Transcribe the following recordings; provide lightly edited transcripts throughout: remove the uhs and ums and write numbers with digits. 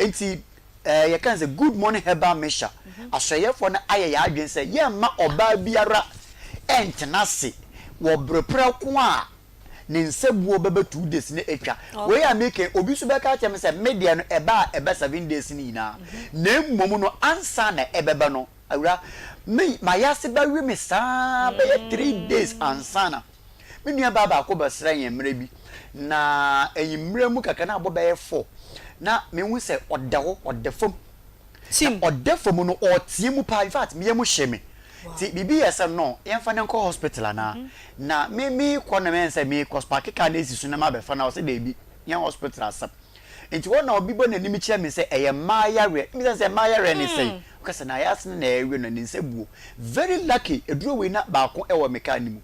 Enti eh, yɛka no sɛ Good Morning Herbal Mixture, asɔɛyɛfoɔ no ayɛ yɛn adwene sɛ yɛmma ɔbaa biara ntena ase wɔ bere prɛko a ne nsabuo bɛba 2 days na atwa. Wei a meka yi, obi nso bɛka akyerɛ me sɛ me deɛ no ɛba a ɛba 7 days no nyinaa. Na mmom no, ansa na ɛbɛba no, awura, me mayase bɛwe me saa bɛyɛ 3 days ansa na. Me nua baa baako bɛsra yɛn mmerɛ bi, na anwummerɛ mu kakra na abɔ bɛyɛ 4 na mehu sɛ ɔda hɔ, ɔda fam. Na ɔda fam no, ɔreteɛ mu paa. In fact, me yam hye me. Nti biribi yɛ sɛ no, yɛmfa no nkɔ hospital anaa. Na me mekɔ na mɛyɛ sɛ mekɔ spark car no asi so na mabɛfa no a, ɔsɛ daabi, yɛn hospital asɛm. Nti hɔ na obi bɔ n'anim kyerɛ me sɛ ɛyɛ mmaa yareɛ. Mbisa sɛ mmaa yareɛ ne sɛn? Ɔka sɛ na ayɛ ase no na ɛrewe no, ne nsa buo. Very lucky, aduro wei na baako wɔ me car no mu.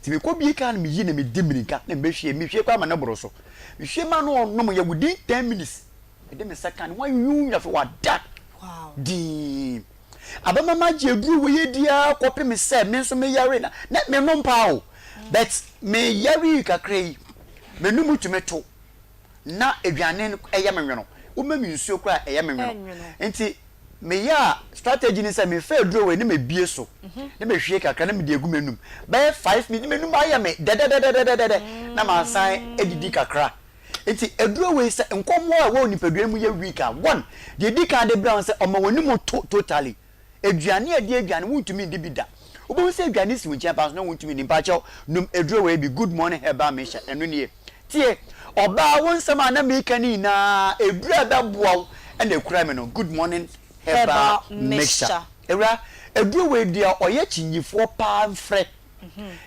Nti mekɔ bie car no meyi na medi mmirika na mebɛhwie, mehwie koraa ma no boro so. Mehwie ma no ɔnom yɛ within 10 minutes. Mede me nsa ka ne ho ayuyuyu, afei wada dinn. Abɛma magye aduro wei adi ara kɔpem sɛ me nso meyare na menom paa o. But meyare yi kakra yi, m'anum tumi to na aduane no ɛyɛ me nwono. Woma me nsuo koraa a ɛyɛ me nwono. Nti meyɛ a strategy ne sɛ mefa aduro wei na mebie so na mehwie kakra na mede agu m'anum. Bɛyɛ 5 minutes na m'anum ayɛ me dɛdɛdɛdɛdɛdɛ na masan adidi kakra. Nti aduro wei, sɛ nkɔmmɔ a ɛwɔ nipadua mu yɛ weak a, one, deɛ edi kan de brɛ wo sɛ ɔma w'anim to totally. Aduane a ɛdi aduane wontumi ndi bi da. Wobɛhu sɛ aduane si wo nkyɛn paa so na wontumi ndi. Mpakyɛw, nom aduro wei bi, Good Morning Herbal Mixture, ɛno nie. Tie, ɔbaa, wo nsɛm a na meka ne nyinaa, aduro a ɛbɛboa wo ɛna ekura me no, Good Morning Herbal Mixture. Ewura, aduro wei deɛ ɔyɛ kyinyifoɔ paa mfrɛ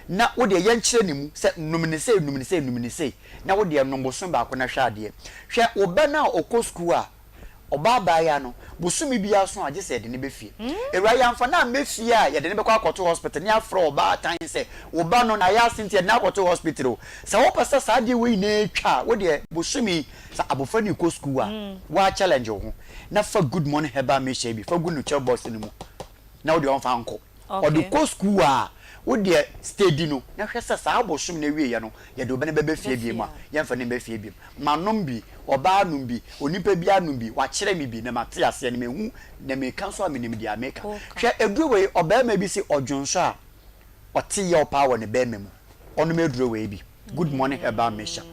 na wo deɛ yɛnkyerɛ ne mu sɛ nom ne sei, nom ne sei, nom ne sei, na wo deɛ nom bosome baako na hwɛ adeɛ. Hwɛ, wo ba no a ɔkɔ sukuu a, ɔbaa abaayewa no, bosome biara so a, gye sɛ yɛde no bɛ fie. Ewura, yɛamfa no ammɛ fie a, yɛde no bɛkɔ akɔto hospital ne afrɛ ɔbaatan sɛ wo ba no n'ayɛ ase nti yɛde no akɔto hospital o. Sɛ wopɛ sɛ saa adeɛ wei nyinaa twa a, wo deɛ bosome yi, sɛ abɔfra no rekɔ sukuu a, woa challenge wo ho na fa Good Morning Herbal Mixture yi bi fa gu no kyɛw box no mu na wo deɛ ɔmfa nkɔ. Ɔde kɔ sukuu a, wo deɛ steady no na hwɛ sɛ saa bosome no awieɛ no, yɛde wo ba no bɛba fie biom a, yɛmfa no mma fie biom. Manom bi, ɔbaa nom bi, onipa biara nom bi, wakyerɛ me bi na mate aseɛ na mahu na meka nso a menim deɛ meka. Hwɛ aduro wei, ɔbarima bi se ɔdwonsɔ a, ɔte yaw paa wɔ ne barima mu, ɔnom aduro wei bi, Good Morning Herbal Mixture.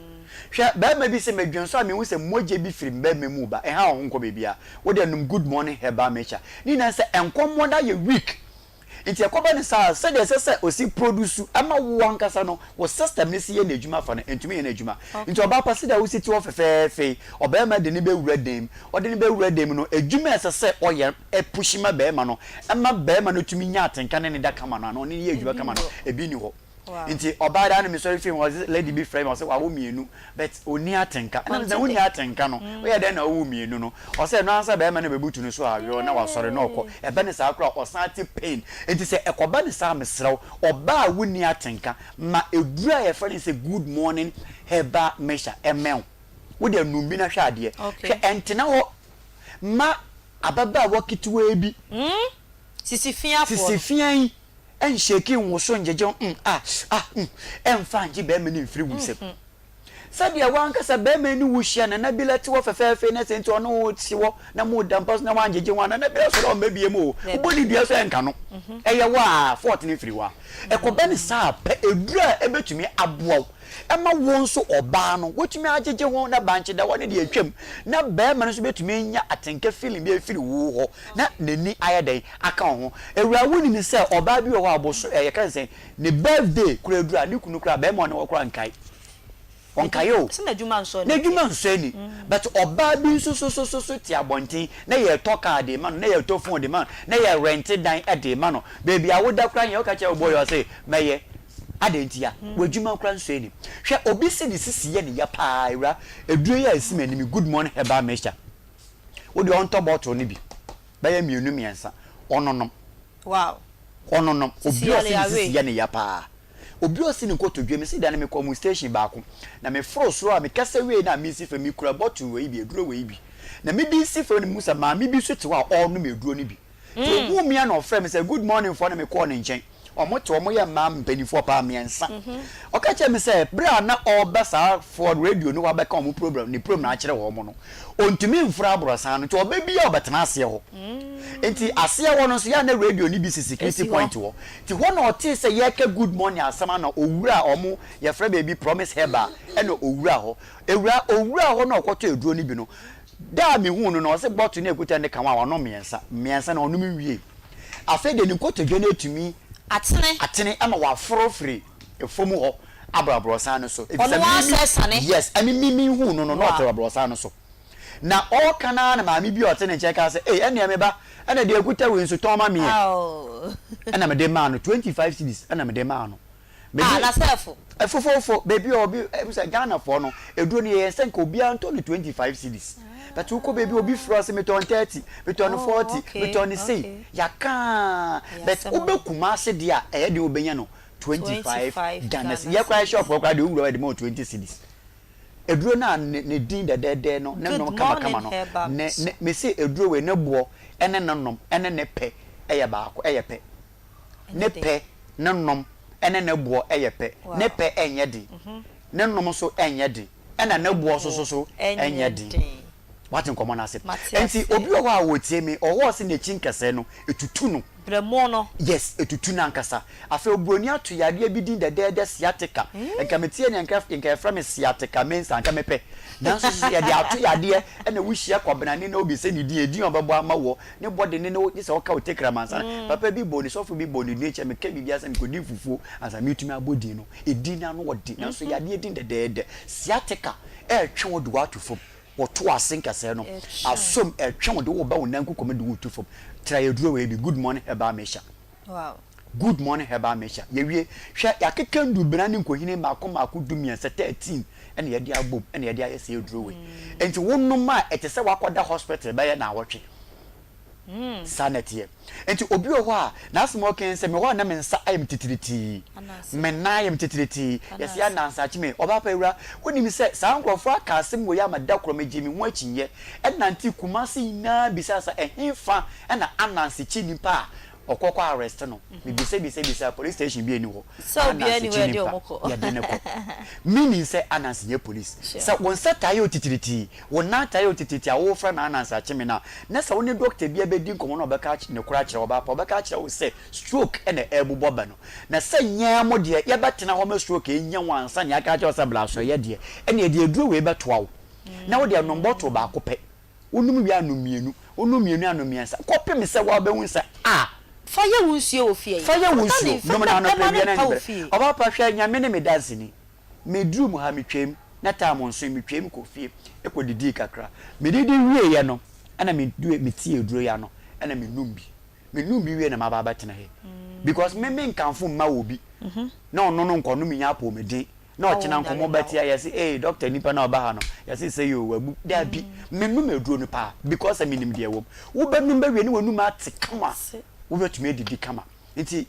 Hwɛ, barima bi se medwonsɔ a mehu sɛ mogya bi firi me barima mu reba, ɛnha wo ho nkɔ baabiara, wo deɛ nom Good Morning Herbal Mixture. Ne nyinaa ne sɛ nkɔmmɔ no ayɛ weak. Nti ɛkɔba no saa a, sɛdeɛ ɛsɛ sɛ ɔsi produce ma wo ankasa no, wo system no si yɛ n'adwuma fa no, ɛntumi nyɛ n'adwuma. Nti ɔbaa pa, sɛdeɛ wosi te hɔ fɛfɛɛfɛ yi, ɔbarima de no bɛwura dan mu, ɔde no bɛwura dan mu no, adwuma a ɛsɛ sɛ ɔyɛ push ma barima no, ɛma barima no tumi nya atenka ne ne da kama no anaa ɔne no yɛ adwuma kama no, ebi nni hɔ. Nti ɔbaa daa no mesɔre fie hɔ, ɔse lady bi frɛ me, ɔse wawo mmienu but ɔnni atenka. Ɛna mesɛ wonni atenka no, woyɛ dɛn na wowo mmienu no? Ɔsɛ ɛno ara sɛ barima no bɛbutu no so aweɔ na wasɔre na ɔkɔ. Ɛba ne saa koraa ɔsan te pain. Nti sɛ ɛkɔba ne saa mesrɛ wo, ɔbaa a wonni atenka, ma aduro a yɛfrɛ no sɛ Good Morning Herbal Mixture ɛmmɛn wo. Wo deɛ nom bi na hwɛ adeɛ. Hwɛ, ɛntena hɔ ma ababaawa ketewaa bi. Sisi fiafoɔ no. Sisi fia yi nhyɛki nwoso ngyegye wo mm ah ah mm ɛmfa ngye bɛɛma no mfiri wo nsam. Sɛdeɛ w'ankasa bɛɛma yi ne wo hyia Nana Bila te hɔ fɛfɛɛfɛ na sɛ nti ɔne wo te hɔ na mo da mpa so na w'angyegye ho a, Nana Bila sɔre a ɔmma biem o, wobɔ ne dua so ɛnka no, ɛyɛ wo a fault no mfiri hɔ a. Ɛkɔba no saa a, pɛ aduru a ɛbɛtumi aboa wo ɛma wo nso ɔbaa no woatumi agyegye ho na bankye da hɔ no deɛ atwam na bɛɛma no nso bɛtumi anya atenka feeling bi afiri wo hɔ na n'ani ayɛ dɛn aka wo ho. Awuraa wonim sɛ ɔbaa bi wɔ hɔ a boso ɛ yɛka ne sɛn ne birthday koraa duru a ne kunu koraa bɛɛma ɔne wɔ koraa nkae ɔnkae o. Sɛ n'adwuma nsɔ ani. N'adwuma nsɔ ani but ɔbaa bi nso so so so so te abɔnten na yɛtɔ car de ma no na yɛtɔ phone de ma no na yɛ rente dan de ma no baabi a woda koraa nyɛ woka kyerɛ wo boy ɔse mɛyɛ. Adɛn ntia? W'adwuma koraa nsɔ ani. Hwɛ, obi se ne sisi yɛ ne ya paa, awura, aduro yi a ɛsi m'anim yi, Good Morning Herbal Mixture, wo deɛ ɔntɔ bottle no bi, bɛyɛ mmienu mmiɛnsa, ɔnonom. Wow. Ɔnonom. Obi a ɔse ne sisi yɛ ne ya paa. Obi a ɔse ne nkotodwe, mese da no mekɔɔ mo station baako, na meforo soro a mekasa wiei no a meresi fam, mekura bottle wei bi, aduro wei bi. Na mede resi fam no mehu sɛ maame bi nso te hɔ a ɔrenom aduro no bi. Nti ohuu me a na ɔfrɛɛ me sɛ good morning foɔ na mekɔɔ ne nkyɛn. Wɔte, wɔyɛ mmaa mpanimfoɔ paa, mmiɛnsa. Ɔka kyerɛɛ me sɛ berɛ a na ɔreba saa foɔ radio no hɔ abɛka wɔn program, ne program akyerɛ wɔn no, ɔntumi mforo aborɔsan no, nti ɔba biara ɔbɛtena aseɛ hɔ. Nti aseɛ hɔ no nso, yɛ a na radio no bi si security point hɔ. Nti hɔ na ɔtee sɛ yɛreka good morning asɛm a na ɔwura wɔn, yɛfrɛ baabi Promise Herbal, ɛna ɔwura hɔ. Awuraa, ɔwuraa hɔ na ɔkɔtɔ aduro no bi no, da a mehuu no no, ɔse bottle no a ɛkuta no ka ho a, wanom mmiɛnsa. Mmiɛnsa no, ɔnom nwiei. Afei deɛ ne nkotodwe no atumi Atene. atene ama waforo firi fam hɔ aba aborɔsan no so. Efisɛ Ɔno ara me, me, sɛ sane. yes, ɛme me mehuu no no, na ɔte Wow. aborɔsan no so. Na ɔreka no ara na maame bi a ɔte ne nkyɛn kaa sɛ, Ei, ɛnneɛ me ba, ɛna deɛ ɛkuta wei nso tɔn ma me ɛ. Ao. Ɛna mede maa no, 25 cedis ɛna mede maa no. Ah, Mede na sɛ ɛfo. Ɛfofofo, baabi a obi, ɛmu sɛ Ghanafoɔ no, aduro no yɛyɛ sɛ nka obiara ntɔ no 25 cedis. But wokɔ baabi a obi frɛ wo sɛ metɔn 30, metɔn no Oh, 40, okay, metɔn no sei. okay. Yɛaka ara. Ɛyɛ But asɛm o. wobɛ Kumasi deɛ a, ɛyɛ den wobɛnya no 25 25 Ghana Ghana cedis. Yɛ koraa cedis. shop hɔ koraa deɛ wowura hɔ a yɛde ma wo 20 cedis. Aduro no a ne ne din dɛdɛɛdɛ no, ne Good nom kamakama morning no, herbal ne mixture. ne mese aduro wei ne boɔ ne ne nom ne ne pɛ yɛ baako, ɛyɛ pɛ. Ne pɛ, ne nom, ne ne boɔ yɛ pɛ. Ne pɛ nyɛ den, ne nom nso nyɛ den, ɛna ne boɔ nso so nyɛ den. Woate nkɔmmɔ no ase? Enti obi wɔ hɔ a ɔretie me, ɔwɔ hɔ a ɔse n'akyi nkɛsɛɛ no, ɛtutu no. Brɛmo no. Yes, ɛtutu no ankasa. Afei oburoni ato yareɛ bi din dɛdɛɛdɛ sciatica. Nka metie nea nka yɛfrɛ me sciatica mensa, nka mepɛ. Nanso so yɛde ato yadeɛ, ɛna wohyia kwabenane na wobisa ne din, edin a ɔbɛbɔ ama woɔ. Ne bɔde ne ne wo gye sɛ ɔka wo tekrama ansa na papa bi bɔ ne sɔfo bi bɔ ne din kyɛ meka biribi ansa mekɔdi fufuo ansa metumi abɔ din no edin no ano ɔden nanso yadeɛ din dɛdɛɛdɛ sciatica ɛretwe wo de wo ato fam wɔto ase nkɛsɛɛ no asom ɛretwe wo de wo ba wo nan kukɔ mu de wo to fam tra aduro wei bi good morning herbal mixture Wow. Good morning herbal mixture yɛwie hwɛ yɛakeka nnubena ne nkohini mmaako mmaako dumiɛnsa 13 ɛna yɛde abom ɛna yɛde ayɛ saa aduro wei nti wonom a ɛte sɛ wakɔda hospital bɛyɛ naawɔtwe saa na ɛteɛ nti obi wɔ hɔ a n'asɛm a ɔka ne sɛ mewɔ hɔ a na me nsa ayɛ me titiritii me nan ayɛ me titiritii yɛsɛ anansa akyi me ɔbaa pa awura wonim sɛ saa nkurɔfoɔ aka asɛm wei ama da korɔ megye me ho akyinnyeɛ ɛnante Kumasi nyinaa bisaa sɛ ɛhefa ɛna ananse kyi nipa a Ɔkɔ kɔ arrest no me bisa bisa bisa police station bi nni hɔ Sɛ obiara Ananse nni hɔ kyi yɛde nipa wɔn kɔ. yɛde no kɔ meaning sɛ Ananse nyɛ police Sure. sɛ wo nsa taa yɛ otitiritii wo nan taa yɛ otitiritii a wofrɛ no Ananse akye me no a na sɛ wo ne doctor bi abɛdi nkɔmmɔ na ɔbɛka nokorɛ akyerɛ wo ɔbaa pa ɔbɛka akyerɛ wo sɛ stroke na ɛrebobɔ ba no na sɛ nyɛɛ mo deɛ yɛbɛtena hɔ ma stroke anya wo ansa na yɛaka akyerɛ wo sɛ bra asɔeɛ deɛ ɛne yɛde aduro wei bɛtoa wo na wode anom bottle baako pɛ Wonom wie a nom mmienu, wonom mmienu a nom mmiɛnsa kɔpem sɛ woabɛhu sɛ a. Fa yɛ wo nsuo wɔ fie. Fa yɛ wo Fa ne nsuo, fa nom no ma anɔpa, ma no awia ne mpa wo anwummerɛ. fie. Ɔbaa pa hwɛ, Nyame ne me danseni. Meduruu mu ha, metwaam, na time nsoe, metwaam kɔɔ fie kɔdidii kakra. Medidi wieeɛ no, ɛna medue, metii aduro yi ano, ɛna menom bi. Menom bi wie na maba abɛtena ha yi. Because me menkamfo mma obi na ɔno no nkɔnom nnya apɔwmuden. Na ɔkyena nkɔmɔ bɛte a yɛse ee doctor nipa no a ɔba ha no yɛse sɛi oo wabu daabi menom aduro no paa because sɛ menim deɛ ɛwɔ mu wobɛnom bɛwie ne w'anum ate kama wobɛtumi adidi kama nti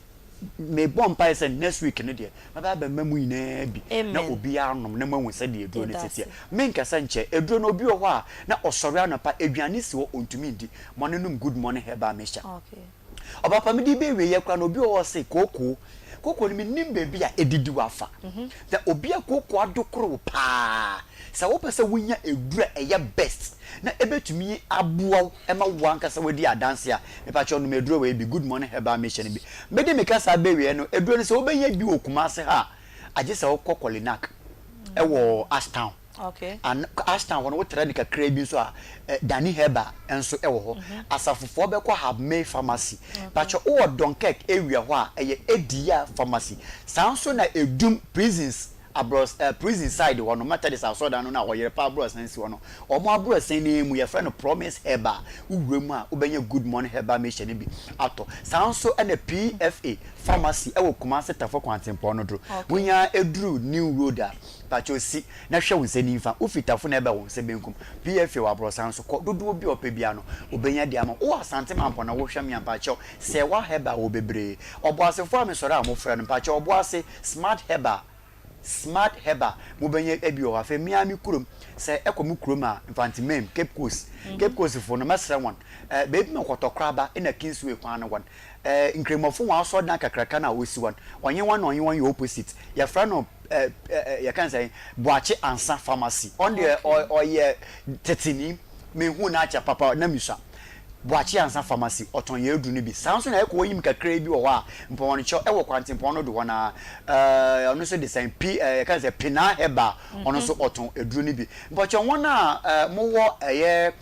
mebɔ mpaeɛ sɛ next week no deɛ mɛba abɛma mu nyinaa bi na obiara anom na moahu sɛdeɛ aduro no teteɛ menkasa nkyɛ aduro no obi wɔ hɔ a na ɔsɔre anɔpa aduane si hɔ ɔntumi ndi ma no nom good morning herbal mixture. Ɔpapa mede bɛ awieɛ koraa no obi wɔ hɔ ɔse kookoo, kookoo no mennim baabi a ɛdidi wɔ afa. Na obi a kookoo adokoro wo paa, sɛ wopɛ sɛ wonya aduru a ɛyɛ best na ɛbɛtumi aboa wo ma wo ankasa wadi adanse a, mepakyɛw nom aduro wei bi, Good Morning Herbal Mixture no bi. Mede me kasa bɛ awieɛ no, aduro no sɛ wobɛnya bi wɔ Kumasi ha a, agye sɛ wokɔ Kolinak ɛwɔ Ashtown. Okay. An Ashtown hɔ no wotra no kakraa bi nso a, eh, Danny Herbal nso wɔ hɔ. Asafofoɔ bɛkɔ Habmay Pharmacy. Pakyɛ wowɔ Dunkirk area hɔ a, ɛyɛ Ediya Pharmacy. Saa nso na Edum Prisons abrɔs eh, prison side hɔ no, Methodist asɔrdan no na Ɔyerepa abrɔsan si hɔ no, wɔn abrɔsan no ara mu yɛfrɛ no Promise Herbal. Wowura mu a, wobɛnya Good Morning Herbal Mixture no bi atɔ. Saa nso na PFA Pharmacy wɔ Kumasi Tafo Kwantempɔn no do. Okay. Wonya duru New Road a, Pakyɛw si na hwɛ wo nsa nimfa, wo fitafo na ɛbɛ wo nsa benkum. PFA wɔ aborɔsan so, kɔ dodoɔ bi a ɔpɛ biara no, ɔbɛnya de ama wo. Wowɔ Asante Mampɔn na wohwɛ me a, mpakyɛw, Sɛɛwa Herbal wɔ bebree. Ɔboasefoɔ a mesɔre a mofrɛ no, mpakyɛw, Ɔboase, Smart Herbal, Smart Herbal mobɛnya bi wɔ hɔ. Afei me ara me kurom, sɛ ɛkɔ me kurom a, Mfantsipim, Cape Coast, Cape Coast fo no mɛsrɛ hɔn, eh, beebi ma Kɔtɔkoraba na Kingsway kwan no wɔ no, eh, Nkramofo hɔn asɔrdan kakraka no a osi hɔ no, ɔnye hɔn na ɔnye hɔn yɛ opposite. Yɛfrɛ no eh, eh, yɛka no sɛn, Boakye Ansah Pharmacy. Ɔno deɛ ɔyɛ tsetsenyi, mehuu no akyɛ papa na misua. Boakye Ansah Pharmacy, ɔtɔn yɛn aduru no bi. Saa nso na ɛkɔ hɔ yim kakraa bi wɔ hɔ a, mpɔnkyɛ wɔ kwantempɔn no do hɔ no ara. Ɛɛ, ɔno nso de sɛn, pi, ɛɛ, yɛka no sɛ Pinaa Herbal, ɔno nso ɔtɔn aduro no bi. Mpɔkyɛ wɔn a ɛɛ, mowɔ ɛyɛ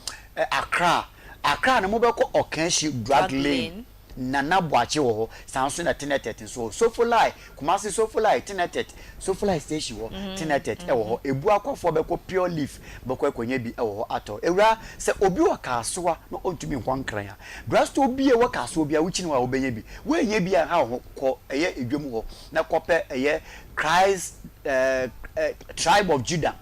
Accra, Accra no mobɛkɔ Ɔkanhyi Drug Lane. Nana Boakye wɔ hɔ, saa nso na Tenetet nso wɔ hɔ. Sofolai, Kumasi Sofolai, Tenetet, Sofolai station hɔ, Tenetet wɔ hɔ. Ebuakwafoɔ bɛkɔ Pure Leaf bɛkɔ akɔnya bi wɔ hɔ atɔ. Awuraa, sɛ obi wɔ Kasoa na ɔntumi nkɔ Nkran a, drugstore bi a ɛwɔ Kasoa biara wokyini hɔ a wobɛnya bi. Woannya bi a nha wo ho, kɔ ɛyɛ dwam hɔ na kɔpɛ ɛyɛ Christ, eh, eh, Tribe of Judah.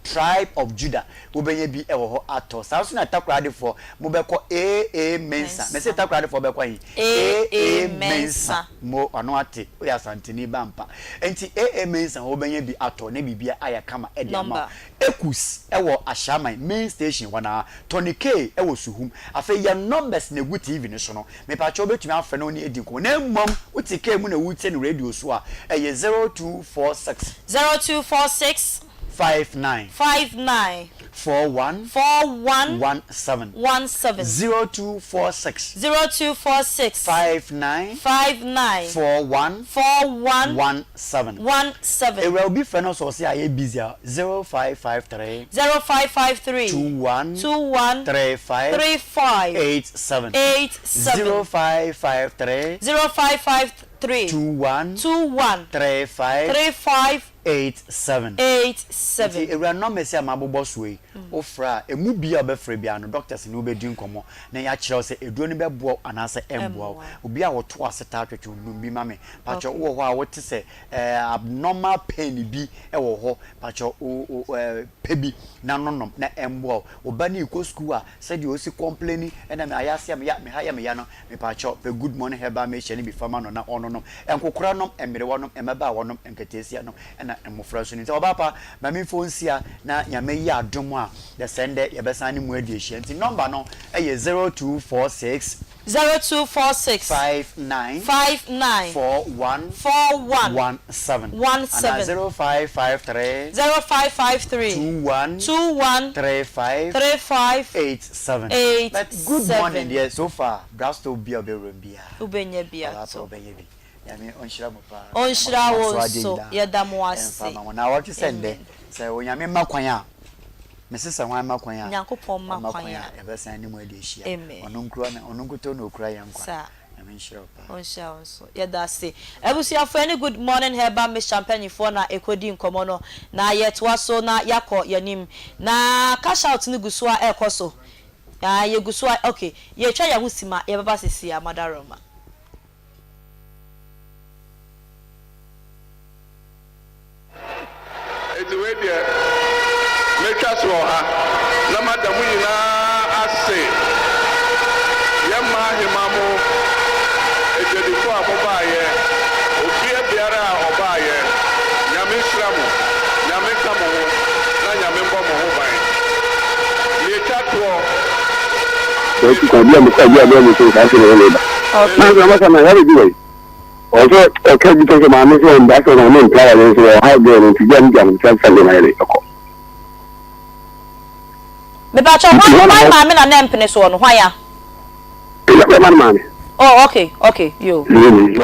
Tribe of Judah, wobɛnya bi wɔ hɔ atɔ. Saa nso na Takoradefoɔ, mobɛkɔ AA Mensah. Mese Takoradefoɔ bɛkɔ he? AA Mensah. Mo, w'ano ate, woyɛ Asanteni ba ampa. Enti AA Mensah hɔ wobɛnya bi atɔ na biribiara ayɛ kama de ama wo. Ekus wɔ Ashaiman main station hɔ no ara. Tony Kay wɔ Suhum. Afei yɛn numbers na ɛgu TV no so no, mepakyɛw wobɛtumi afrɛ na wo ne adi nkɔmmɔ. Na mmom wote kaa mu na woretie no radio so a, ɛyɛ 0246. 0246. 59. 59. 41. 41. 17. 17. 0246. 0246. 59. 59. 41. 41. 17. 17. Ewura obi frɛ no sɛ ɔse ayɛ busy a 0553. 0553. 21. 21. 35. 35. 87. 87. 0553. 0553. 21. 21. 35. 35. 87. 87. Nti Awura numbers yi a mabobɔ soɔ yi, wo frɛ a, ɛmu biara a wobɛfrɛ biara no, doctors ne wo bɛdi nkɔmmɔ na yɛakyerɛ wo sɛ aduro no bɛboa wo anaasɛ ɛmmoa wo. Obi a ɔto ase taa twetwe wo, nom bi ma me. Pakyɛ wowɔ hɔ a wote sɛ eh, abnormal pain bi wɔ hɔ, pakyɛ wo, wo, eh, pɛ bi na nonom na ɛmmoa wo. Wo ba no rekɔ sukuu a, sɛdeɛ ɔsi complaini, ɛna me ayaase a meya, me ha yɛ me ya no, Mepakyɛw, pɛ Good Morning Herbal Mixture no bi fa ma no na ɔnnonom. Nkokora nom, mmerewa nom, mmabaawa nom, nketeesia nom, ɛna mmofra nso nom. Nti ɔbaa pa, ma me mfa wo nsia na Nyame yɛ adom a, dɛsɛ ndɛ yɛbɛsan ne mu adi ahyia. Nti number no yɛ 0246. 0246. 59. 59. 41. 41. 17. 17. Anaa 0553. 0553. 21. 21. 35. 35. 87. 8 But good morning 7. deɛ so far drugstore biaa ɔbɛwura mu biaa Wobɛnya bi ɔbaa pa atɔ. wobɛnya bi. Nyame ɔnhyira mo paa na Ɔnhyira mo wo akoma so adeɛ nso nyinaa yɛda mo ɛmfa ase. ma mo. Naawɔtwe sɛ ndɛ Amen. sɛ Onyame ma kwan a mese sɛ hwan ma kwan a Nyankopɔn ma ɔma kwan kwan a a. yɛbɛsan ne mu adi ahyia. Amen. Ɔno nkura na ɔno nkutoo na okura yɛn nkwa. Saa. Nyame nhyira wo paa. Ɔnhyira wo nso. Yɛda ase. Abusuafoɔ yɛne Good Morning Herbal Mixture mpaninfoɔ na ɛkɔdi nkɔmmɔ no. Na yɛtoa so na yɛakɔ yɛanim. Na cash out no gu so a ɛrekɔ so. Aah yɛgu so a ok. Yɛretwa yɛn ho sima yɛbɛba seesei ara Madaroma. Enti wei deɛ, mɛtwa so wɔ ha na mada mo nyinaa ase, yɛn mmaa ahemmaa mo, adwadifoɔ a mobaeɛ, obia biara a ɔbaeɛ, Nyame nhyira mo, Nyame nka mo ho, na Nyame mbɔ mo ho ban. Deɛ ɛtwa toɔ, Nti kwan bi a mekɔ a bi a bɛyɛ me nso saa afei na ɛyɛ meba. Okay. Nanso na masa na yare bi wɔ yi. Ɔwɔ sɛ ɔka bi sɛ maame sɛ ɔmba sɛ maame mpra wale nso ɔhaw girl no nti gya no gya no sɛ sɛ na yɛde ɛkɔ. Mepakyɛw Nti hwan hɔ na hwan hɔ. maame na na ɛmpene soɔ no hwan a? Ɛyɛ bɛma no maame. Oh okay okay yoo. Mm.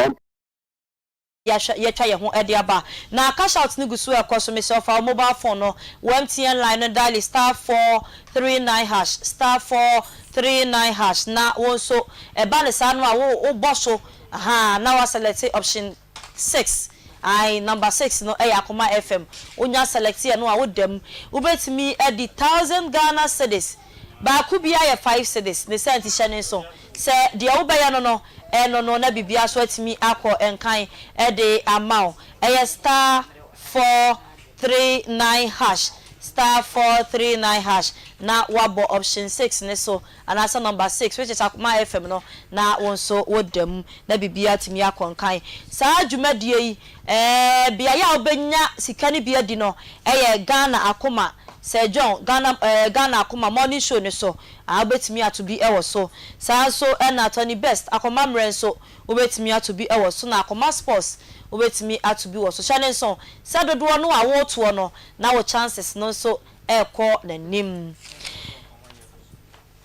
Yɛahwɛ yɛatwa yɛn ho de aba. Na cash out no gu so ɛkɔ so mesrɛ wo fa wo mobile phone no wo MTN line no dial *439 hash *439 hash na wo nso ɛba no saa no a wo wo bɔ so Ahaa na wa select option six ae number six no ɛyɛ Akoma FM wo nya select ɛno a wo da mu wo bɛtumi adi thousand Ghana cedis baako biara yɛ five cedis ne saa nti hyɛ ne nso sɛ deɛ wo bɛyɛ no no ɛno no na biribiara nso atumi akɔ nkan de ama wo ɛyɛ star four three nine hash. *439# na woabɔ option 6 ne so anaasɛ number 6 which is Akoma FM no na wo nso woda mu na biribiara atumi akɔ nkan. Saa dwumadie yi, ɛɛ beaeɛ a wobɛnya sika no bi adi no yɛ Ghana Akoma, Sir John, Ghana ɛɛ Ghana Akoma morning show no so, ah wobɛtumi ato bi wɔ so. Saa nso na Tony Best, Akoma Mmerɛ nso wobɛtumi ato bi wɔ so na Akoma Sports wobɛtumi ato bi wɔ so. Hyɛ no nso sɛ dodoɔ no a woretoɔ no na wo chances no nso rekɔ n'anim.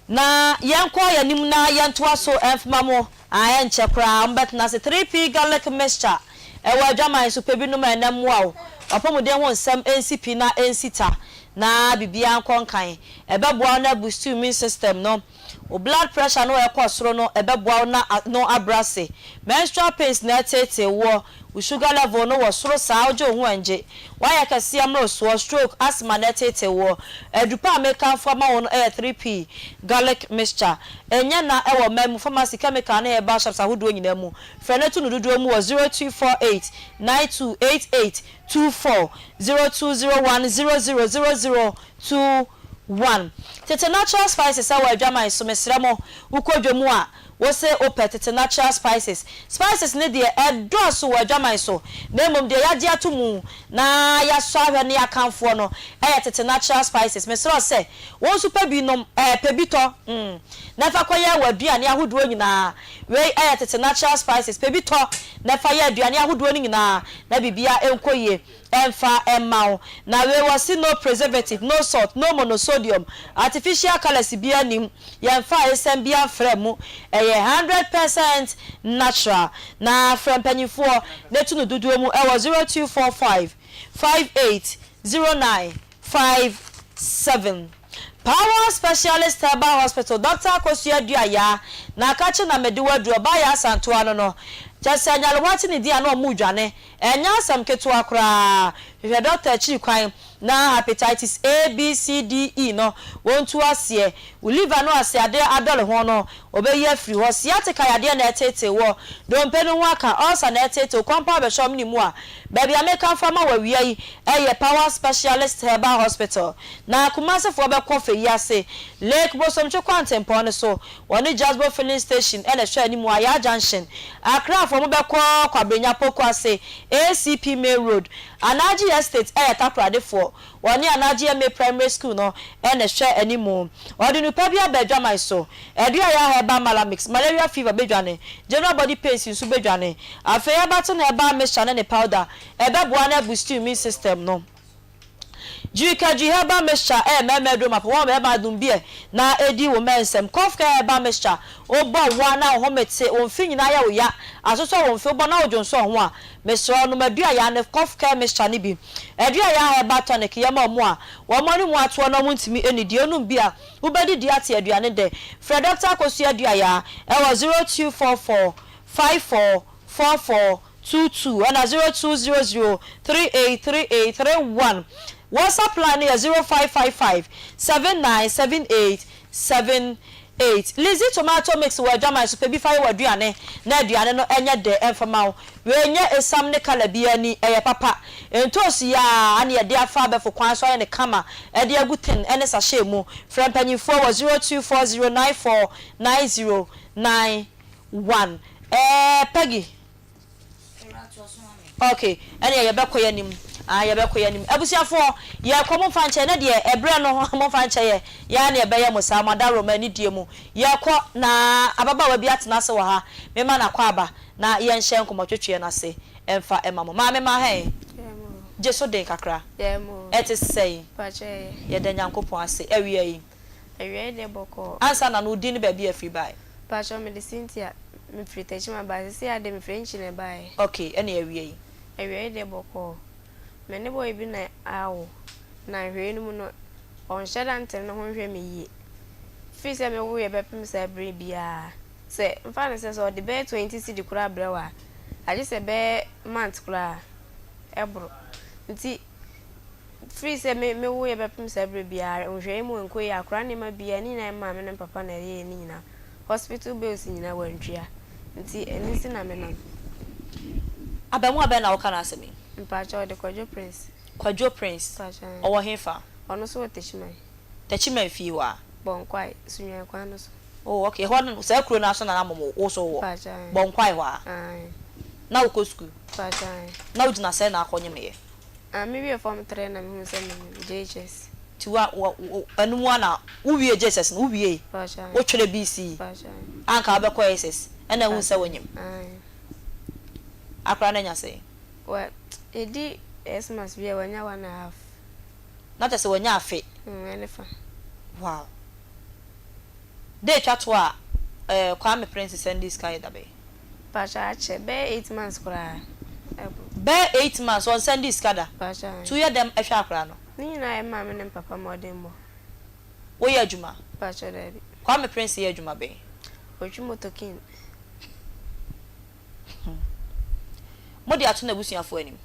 Na yɛnkɔ yɛn anim na yɛntoa so mfma mo a ɛnkyɛ koraa mobɛtena ase 3P Garlic Mixture ɛwɔ adwaman so pɛ bi nom a ɛnɛ mmoa wo w'apɔmuden ho nsɛm ɛnsi pi na ɛnsi ta na biribiara nkɔ nkan ɛbɛboa wo na aboost wo immune system no Wo blood pressure no ɛkɔ soro no ɛbɛboa wo na ano abrɛ ase. Menstrual pains na ɛteetee woɔ, wo sugar level no wɔ soro saa wogye wo ho ɛngye. Woayɛ kɛseɛ mmorosoɔ, stroke, asthma na ɛteetee woɔ. Aduru pa a mekamfo ama wo no ɛyɛ 3P garlic mixture. Ɛnyɛ na ɛwɔ mmaa mu, pharmacy, chemical ne herbal shops ahodoɔ nyinaa mu. Frɛ na tu no dodoɔ mu wɔ 0248 9288 24, 0201 00 00 2 1. Tete natural spices ɛwɔ adwaman so mesrɛ mo wokɔ dwa mu a wose wopɛ tete natural spices spices no deɛ ɛdɔɔso wɔ adwaman so na mmom deɛ yagye ato mu na yasɔ ahwɛ ne yakamfoɔ no ɛyɛ tete natural spices mesrɛ wo sɛ wo nso pɛ bi nom ɛɛ pɛ bi tɔ mm na fa kɔyɛ w'aduane ahodoɔ nyinaa wei ɛyɛ tete natural spices pɛ bi tɔ na fa yɛ aduane ahodoɔ no nyinaa na biribiara ɛnkɔ yie Ɛmfa mma wo. Na wei wɔse no preservative, no salt, no monosodium, artificial colours biara nnim, yɛmfa ayesɛm biara mfra mu, ɛyɛ 100% natural. Na frɛ mpanyinfoɔ na tu no dodoɔ mu ɛwɔ 0245 58 09 57. Power Specialist Herbal Hospital, Dɔkta Akosua Duah Yaa, na akakye na mede wo aduru, ɔbaa Yaa Asantewaa no no, kyerɛ sɛ nyarewa te ne din a na ɔmo redwane. Ɛnyɛ asɛm ketewa koraa. Hwehwɛ dɔkta akyiri kwan na hepatitis A, B, C, D, E no wɔntu aseɛ. Wo liver no ase adeɛ adɔre ho no, wɔbɛyi afiri hɔ. Sciatica yadeɛ na ɛreteetee woɔ. Dompe no ho aka, ulcer na ɛreteetee wo. Kɔmpɔ abɛhyɛ wo mene mu a, baabi a mekamfo ama wo awia yi yɛ Power Specialist Herbal Hospital. Na Kumasefoɔ bɛkɔ fɛ yi ase, Lake Bosomtwe kwantempɔn no so. Wɔne Jasbo Filling Station na ɛhwɛ anim wɔ Ayaa Junction. Accrafoɔ mo bɛkɔ Kwabrenya Pokuase, ACP Main Road. Anagye Estate yɛ Takoradefoɔ. Wɔne Anagye MA Primary School no na ɛhwɛ anim. Wɔde nnupa bi aba adwaman so. Ɛde Ayaa Herbal Malamix, Malaria Fever bɛdwane, General Body Pains nso bɛdwane. Afei Abaten Herbal Mixture ne ne powder, ɛbɛboa na aboost immune system no. Jirikadwi herbal mixture ɛyɛ mmarima aduro mapa, wɔn mmarima nom bi ɛ na ɛdi wo mɛ nsɛm. Cough care herbal mixture, wobɔ wa na wo home te, wo mfe nyinaa yɛ wo ya, asosɔ wo mfe, wobɔ na wo dwonsɔ ho a, mesrɛ wo nom Aduayaa ne cough care mixture no bi. Aduayaa herbal tonic yɛ ma wɔn a wɔn anom atoɔ na wɔn ntumi nnidi, wonom bi a wobɛdidi ate aduane dɛ. Frɛ Dɔkta Akosua Aduayaa ɛwɔ 0244 54 44 22 ɛna 0200 38 38 31 WhatsApp line no yɛ 0555 79 78 78 Lizzy tomato mix wɔ adwaman so pɛ bi fa yɛ w'aduane na aduane no nyɛ dɛ ɛmfa ma wo Wei nyɛ esiam ne colour biara ani ɛyɛ papa Ntoosi yi ara na yɛde afa abɛfo kwan so ayɛ no kama de agu tin ne sachet mu Frɛ mpanyinfoɔ wɔ 0240 94 90 91 Ɛɛ Peggy Ok ɛneɛ yɛbɛkɔ yɛnim ah yɛbɛkɔ yɛnim abusuafoɔ yɛkɔ momfa nkyɛ ɛnɛ deɛ ɛberɛ no momfa nkyɛ yɛ yɛ ara na yɛbɛyɛ mo saa mo adaworoma anidie mu yɛkɔ na ababaawa bi atena ase wɔ ha mema no akwaaba na yɛnhyɛ nkɔmmɔtwetweɛ no ase mfa mma mo maame ma hɛn gye so den kakra ɛte sɛn yɛda Nyankopɔn ase awia yi. Awia yi deɛ bɔkɔɔ. Ansa na no wo din ne baabi a afiri baeɛ. Pakyɛw mede Cynthia, mefiri Techiman baeɛ, sesei ara deɛ mefiri Enchi na ɛbaeɛ. Ok, ɛne awia yi. Awia yi deɛ bɔkɔɔ. Me ne boy bi na awo, na nhwɛeɛ no mu no, ɔnhyɛ da ntene ne ho nhwɛ me yie. Firi sɛ mewoeɛ bɛpem saa berɛ yi biara, sɛ mfa no sɛ sɛ ɔde bɛyɛ 20 cedi koraa brɛ wo a, agye sɛ bɛyɛ month koraa ɛboro. Nti Firi sɛ me me woeɛ bɛpem saa berɛ biara nhwɛeɛ mu ɛnkɔ yie akora nneɛma biara ne nyinaa maame ne me papa na ɛyɛɛ ne nyinaa hospital bills nyinaa wantua nti ɛno nti na me nam. Abaamua bɛn na woka n'asɛm yi? Mpakyɛw ɔde Kwadwo Prince. Kwadwo Prince, Mpakyɛw ɔwɔ hefa? Ɔno nso wɔ Techiman. Techiman fie hɔ a? Bɔnkwae, Sunyani kwan no so. Oh okay, ɛhɔ no, saa kuro no ara so na na mo wo nso wowɔ? Mpakyɛ ae. Bɔnkwae hɔ a? Ae. Na wokɔ sukuu? Mpakyɛ ae. Na wogyina sɛn na akɔnyemeeɛ? Ah, me wie form three na mehuu sɛ menyim, JHS. Nti wa, wa, wo, ɛno mu ara na wo wiee JSS no, wo wiee, Mpakyɛ ae. wo twerɛ BCE, Mpakyɛ ae. a anka wobɛkɔ SS, ɛna wohuu sɛ Mpakyɛ wonyim? ae. Akora no anya sɛn? Wa, yɛdi Xmas wie a, wanya one and a half. Na kyerɛ sɛ wanya afe. Mm, ɛne fa. Wow. Da etwa to a eh, Kwame Prince sɛndee sika yɛ da bɛn? Mpakyɛ akyɛ, bɛyɛ eight months koraa ɛboro. Bɛyɛ eight months ɔnsɛndee sika da? Mpakyɛ ae. Nti woyɛ dɛm hwɛ akwadaa no? Ne nyinaa yɛ me maame ne me papa mmɔdenbɔ. Woyɛ adwuma? Mpakyɛ daabi. Kwame Prince yɛ adwuma bɛn? Ɔtwi motor kin. Hmm. Mode ato n'abusuafoɔ anim?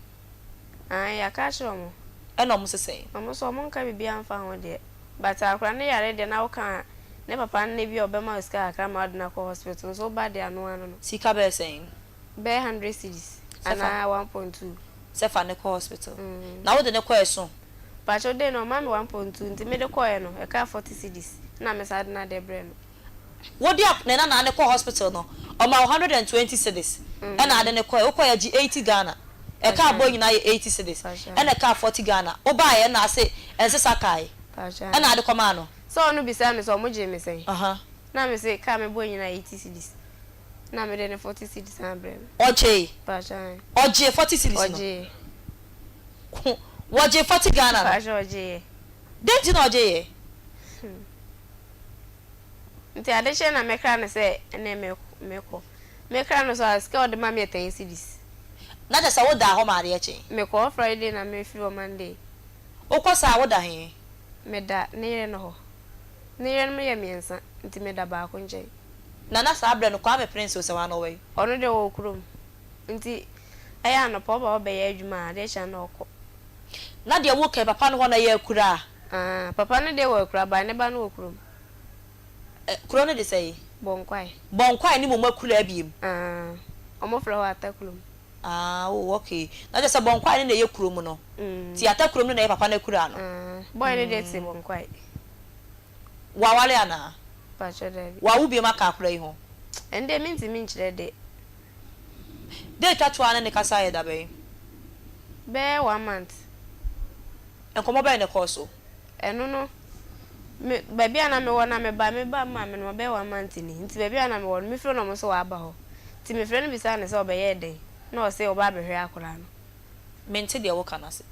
Aane, yɛaka akyerɛ wɔn. Ɛna wɔn se sɛn? Wɔn nso wɔn nka biribiara mfa ho deɛ. But akora no yare deɛ na woka a, ne papa no na ebia ɔbɛma wo sika kakra ma wode no akɔ hospital nso woba deɛ ano ano no. Sika bɛyɛ sɛn? Bɛyɛ hundred cedis Sɛ fa. anaa 1.2. Sɛ fa no kɔ hospital. Na wode no kɔɛ so? Mpakyɛw dei no ɔma me 1.2 nti mede kɔɛ no ɛkaa 40 cedis na me san de no adeɛ brɛɛ no. Wode ap ne nana no kɔɔ hospital no ɔma wo 120 cedis ɛna ade no kɔɛ wokɔɛ agye 80 Ghana ɛkaa bɔɔ nyinaa yɛ 80 cedis ɛna ɛkaa 40 Ghana wobaeɛ ɛna ase ɛnsesa kae ɛna ade kɔmaa no. Sɛ ɔno bisaa me sɛ ɔmo gyee me sɛn na me se kaa me bɔɔ nyinaa 80 cedis na mede ne 40 cedis san brɛɛ no. Ɔgyee ɔgyee 40 cedis no wɔgyee 40 Ghana no dɛn nti na ɔgyeeɛ. Nti ade kyee na mekra no sɛ ɛnɛ mekɔ. Mekra no so a sika a ɔde ma me yɛ ten cedis. Na kyerɛ sɛ wodaa hɔ ma adeɛ kyee? Mekɔ hɔ Friday na mefiri hɔ Monday. Wokɔ saa a woda he? Meda ne yere no hɔ. Ne yerenom yɛ mmiɛnsa nti meda baako nkyɛn. Na na saa berɛ no Kwame Prince Osei na ɔwɔ he? Ɔno deɛ ɔwɔ kurom. Nti ɛyɛ anɔpa ɔba hɔ bɛyɛ adwuma a adeɛ kye a na ɔkɔ. Na deɛ woka yi papa no hɔ no ɛyɛ akuraa? Aah papa no deɛ wɔ akuraa but ne ba no wɔ kurom. Ɛ, kuro no de sɛn? Bɔnkwae. Bɔnkwae ne mmom akuraa biem. Aah, wɔn frɛ hɔ Atakurom. Aah, oh okay. Na kyerɛ sɛ Bɔnkwae no na ɛyɛ kurom no. Nti Atakurom no na ɛyɛ papa no akuraa no. Aah, boy no deɛ te Bɔnkwae. Waware anaa? Mpakyɛ daabi. Wawo biom aka akora yi ho? Ɛno deɛ mentumi nkyerɛ deɛ. Da etwa to a ne ne kasa yɛ da bɛn? Bɛyɛ one month. Nkɔmmɔ bɛn na ɛkɔɔ so? Ɛno no, me, baabi a na mewɔ na meba, mebaa me maame no hɔ bɛyɛ one month ni, nti baabi a na mewɔ no, mefiri hɔ na ɔmo nso wɔaba hɔ. Nti mefrɛ no bisaa no sɛ ɔbɛyɛɛ dɛn, na ɔse ɔba abɛhwɛ akwadaa no. Mente deɛ woka no ase.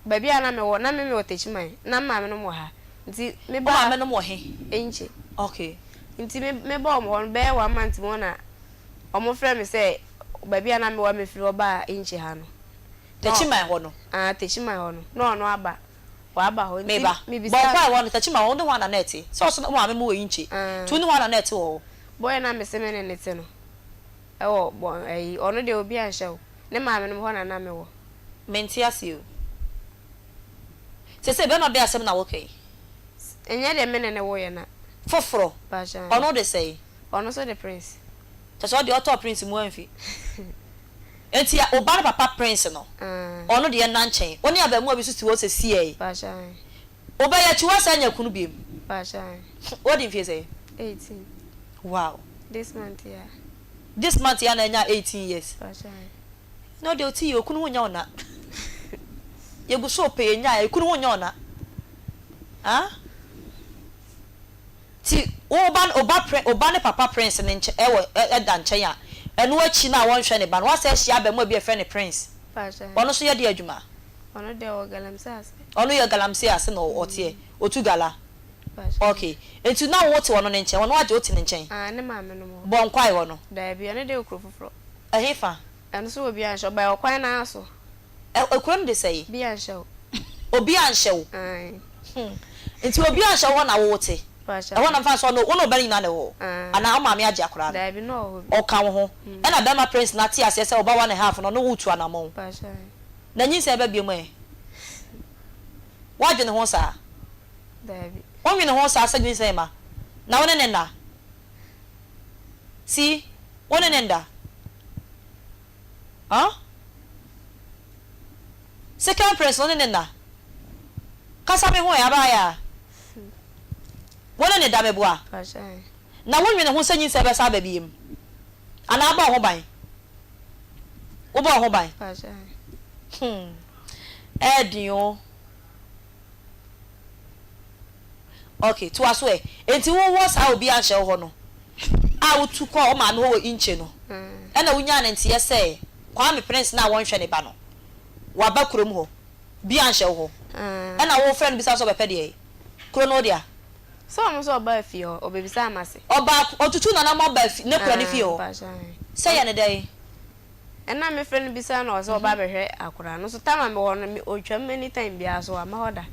Baabi a na mewɔ, na me mewɔ Techiman, na me maame nom wɔ ha, nti Wo mebaa. maame nom wɔ he? Enche. Okay. Nti me, mebaa ɔmo hɔ no, bɛyɛ one month mu hɔ na ɔmo frɛɛ me sɛ baabi a na mewɔ a mefiri hɔ baa Enche ha no, na ɔ. Techiman hɔ no? Ah, Techiman hɔ no, na ɔno aba. Waba hɔ Me nti ba, bɔ mebisaa mpae wɔ no tɛkyi ma wo ne hwan na na ɛte? Sɛ ɔso wo maame mo wɔ Inche, Ah. nti wo ne hwan na na ɛte wɔ hɔ? Boy no a mese me ne no te no wɔ bɔ ayi ɔno deɛ obi anhyɛ wo, ne maame nom hɔ na na mewɔ. Mente aseɛ o. Sesei bɛrima bɛn asɛm na woka yi? Ɛnyɛ deɛ me ne no woeɛ na. Foforɔ, Mpakyɛ ɔno de sɛn? Ɔno nso de Prince. Kyerɛ sɛ ɔdeɛ ɔtɔɔ Prince mu amfi. Enti wo ba no papa Prince no, ɔno deɛ nna nkyɛn. Wo ne abarimaa bi nso te hɔ sesiei. Wobɛyɛ akyi woasan anya kunu biom. Woadi mfie sɛn? 18. Wow. This month yi a. This month yi a na anya 18 years. Na ɔdeɛ ɔte yie, okunu ho nyɛ wo na. Yɛgu so repɛ yɛnyaeɛ, okunu ho nyɛ wo na. Ah? Nti wo ba wo ba pre wo ba ne papa prince no nkyɛn ɛwɔ ɛda nkyɛn a, ɛno akyi no a wɔnhwɛ ne ba no, woasan ahyia abɛmoa bi a yɛfrɛ no prince. Ɔno nso yɛ deɛ adwuma? Ɔno deɛ ɔwɔ galamsey ase. Ɔno yɛ galamsey ase na ɔteɛ, ɔtu gala. Ok, nti na wo te ɔno ne nkyɛn, ɔno agye wo te ne nkyɛn? Aane, ne maame nom hɔ. Bɔnkwae hɔ no? Daabi, ɔno deɛ wɔ kuro foforɔ. Ɛhefa? Ɛno nso wɔ Bianhyɛ, ɔbae ɔkwan no ara so. Ɛ kuro no de sɛe? Obi anhyɛ wo. Obi anhyɛ wo? Ae. Hmm. Nti obi anhyɛ wo hɔ na wo te? Mpakyɛ. Ɛhɔ na mfa sɛ ɔno wo ne wo ba no nyinaa na ɛwɔ hɔ? Ae. Anaa wo maame agye akwadaa no? Daabi, na ɔwɔ hɔ bi. Ɔka wo ho. Ɛna bɛrima Prince no ate aseɛ sɛ ɔba one and half no ɔne wo retu anamɔn. Mpakyɛ ae. Na nyinsɛn ba biom ɛ? Woadwene ho saa? Daabi. Wonwene ho saa sɛ nyinsɛn mma? Na wo ne no nna? See? Wo ne no nda? Huh? Second prince no ne ne nna. Kasa me ho ɛ, abaayaa. Wo ne no da meboa? Na wonnwene ho sɛ nyinsɛn bɛsan aba biom? Anaa abɔ wo ho ban? Wobɔ wo ho ban? Hmm, ɛyɛ den o. Ok, toa so ɛ. Enti wowɔ saa obi anhyɛ wo hɔ no a wotu kɔɔ wo maame hɔ wɔ Inche no, ɛna wonyaa no nteɛ sɛ Kwame Prince no a wɔnhwɛ ne ba no, waba kurom hɔ, bi anhyɛ wo hɔ, ɛna wofrɛ no bisa no sɛ ɔbɛpɛ deɛ? Kuro no wo dea? Sɛ ɔno nso ɔbaa fie hɔ, ɔbɛbisaa m'ase. Ɔbaa, ɔtutuu n'anamɔ baa fi, ne kura ne fie hɔ. Sɛ yɛ no dɛn? Ɛna me frɛ no bisaa no ɔsɛ ɔba abɛhwɛ akwadaa no so time a mewɔ no me ɔtwam anytime biara so wamma hɔ da.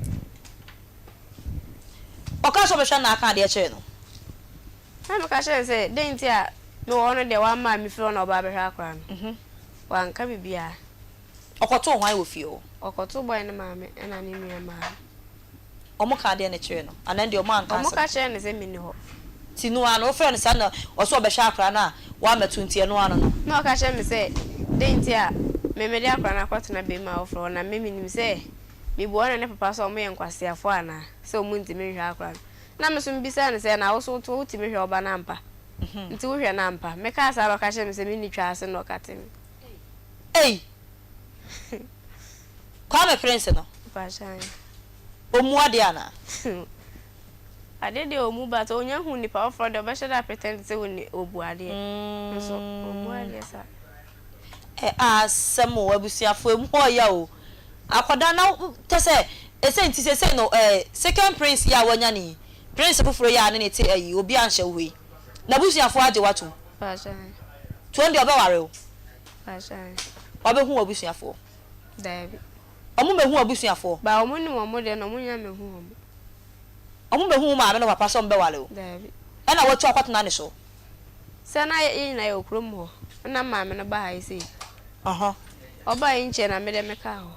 Ɔkaa sɛ ɔbɛhwɛ no na aka adeɛ kyeree no. Ɛna meka kyerɛɛ no sɛ dɛn nti a mewɔ hɔ no deɛ wamma a mefiri hɔ na ɔba abɛhwɛ akwadaa no. Wanka biribiara. Ɔkɔtoo hwan wɔ fie hɔ? Ɔkɔtoo boy no maame ɛna ne nua maa no. Wɔkaa deɛn kyerɛɛ no? Anaa ɛndeɛ wɔanka asɛm? Wɔka kyerɛɛ no sɛ menni hɔ. Nti no ara no, wofrɛɛ no saa na ɔse ɔbɛhwɛ akwadaa no a wammɛto nti ɛno ara no no? Na ɔka kyerɛɛ me sɛ, Dɛn nti a me mede akwadaa no akɔtena barima foforɔ hɔ na me menim sɛ mebu ɔne ne papa sɛ wɔyɛ nkwaseafoɔ anaa sɛ wɔntumi nhwɛ akwadaa no? Na me nso mebisaa no sɛ, Na wo nso wote hɔ wotumi hwɛ wo ba no ampa? Nti wohwɛ no ampa? Mekaa saa na ɔka kyerɛɛ me sɛ menni twa ase na ɔkatee me. Ei! Kwame Prince no. Ɔmmu adeɛ anaa? Adeɛ deɛ ɔmmu but ɔnya hu nipa foforɔ deɛ ɔbɛhyɛ da pretend sɛ ɔni ɔbu adeɛ nso ɔmmu adeɛ saa. Ɛ asɛm o abusuafoɔ emu ɔya o akwadaa na kyɛ sɛ ɛsɛ nti sɛsɛi no ɛ second prince yi a wanya no yi prince foforɔ yi a ne ne te ayi obi anhyɛ wo hɔ yi n'abusuafoɔ agye wo atom nti ɔno deɛ ɔbɛware wo wabɛhu w'abusuafoɔ. Daabi. Ɔmo mɛhu w'abusuafoɔ? Ba ɔmo nim ɔmo deɛ na ɔmo nnya mɛhu ɔmo. Ɔmo mɛhu wo maame ne wo papa sɛ ɔmo bɛware wo? Daabi. Ɛna watu akɔtena ne so? Sɛ na yɛn nyinaa yɛwɔ kurom hɔ, ɛna maame no ba ha yi sei. Ɔhɔ. Ɔbaa yi nkyɛn na me deɛ me kaa hɔ.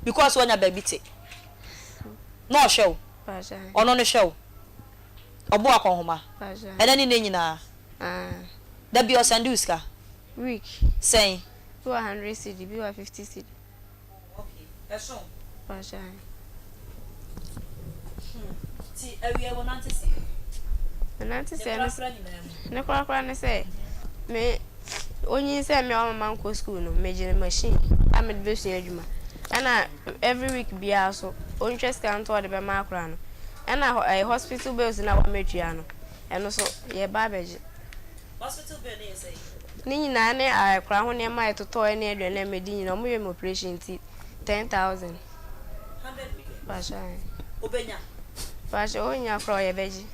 Because wanya baabi te. Na ɔhwɛ wo? Pakyɛ. Ɔno no hwɛ wo? Ɔbɔ wo akɔnhoma? Pakyɛ. Ɛnɛ ne nnɛ nyinaa? Aah. Da biara ɔsɛnde wo sika? Week. Sɛn? Bi wɔ hundred cedi, bi wɔ 50 cedi. Oh okay, ɛso wo? Mpakyɛ ahe. Hmm, nti awia wo nante sɛn? Me nante Ne sɛn ne korakora nyinaa mu. Ne korakora ne sɛ, me onyinsɛn me a wama mankɔ school no, megye no machine a mede bɛsua adwuma. Ɛna every week biara so, ɔntwa sika nto ɔde bɛma akora no. Ɛna ɛɛ hospital bills no a wamɛtua no, ɛno so yɛba abɛgye. Hospital bill no yɛ sɛn? Ne nyinaa ne akora ho nneɛma a yɛtotɔɛ ne aduane a medi nyinaa ɔmo yɛ me operation nti 10,000. 100 million? Mpakyɛ ahe. Obenya? Mpakyɛ onnya koraa ɔyɛ bɛgye.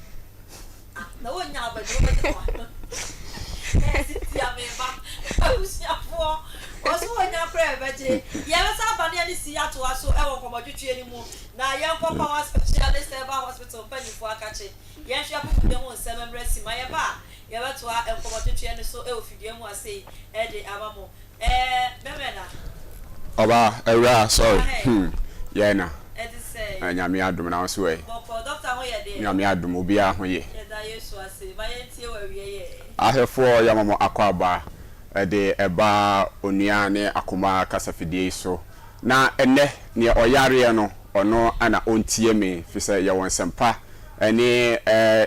Ah na onnya a ɔbɛgye wobɛgye no wa? Ɛɛ Cynthia me ba abusuafoɔ ɔse onnya koraa ɛbɛgye. Yɛbɛsan aba ne yɛne Sii atoa so ɛwɔ nkɔmmɔtwetweɛ no mu na yɛnkɔ Power Specialist Herbal Hospital mpanyinfoɔ akakye yɛnhwɛ apɔmuden ho nsɛm mmerɛ si ma yɛba a Yɛbɛtoa nkɔmmɔtwetweɛ no so wɔ fidua mu ha sei de ama mo. Ɛɛ, Mɛmɛna. Ɔbaa, awuraa, sorry, hmm, yɛɛ na. Ɛte sɛn? Nyame adom, na wo nso ɛ? Bɔkɔɔ, dɔkta ho yɛ deɛ? Nyame adom, obiara ho ye. Yɛda Yesu ase. Ma yɛntie wo awie yɛ. Ahwɛfoɔ yɛama mo akwaaba de ɛba Onua ne Akoma kasafidie yi so. Na ɛnnɛ, neɛ ɔyareɛ no, ɔno na ɔntie me, firi sɛ yɛwɔ nsɛmpa ne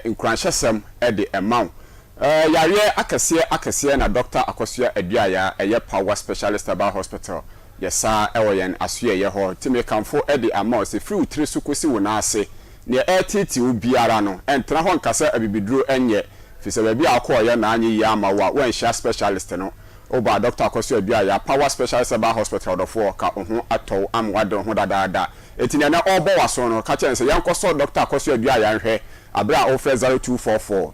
nkuranhyɛsɛm de ma wo. Yareɛ akɛseɛ akɛseɛ na Dɔkta Akosua Aduaya ɛyɛ Power Specialist Herbal Hospital yɛ saa wɔ yɛn asoɛeɛ hɔ. Nti mekamfo de ama wo sɛ firi wo tiri so kɔsi wo nan ase, neɛ ɛreteetee wo biara no, ntena hɔ nka sɛ abibiduro nyɛ, firi sɛ baabi a wokɔeɛ no anyɛ yie amma wo a, woanhyia specialist no. Woba Dɔkta Akosua Aduaya, Power Specialist Herbal Hospital ɔdɔfoɔ, ka wo ho atɔ wo ama woade wo ho dadaada. Enti nea na ɔrebɔ w'aso no, ka kyerɛ no sɛ, Yɛnkɔsɔ Dɔkta Akwasu Aduaya nhwɛ, bere a worefrɛ 0244.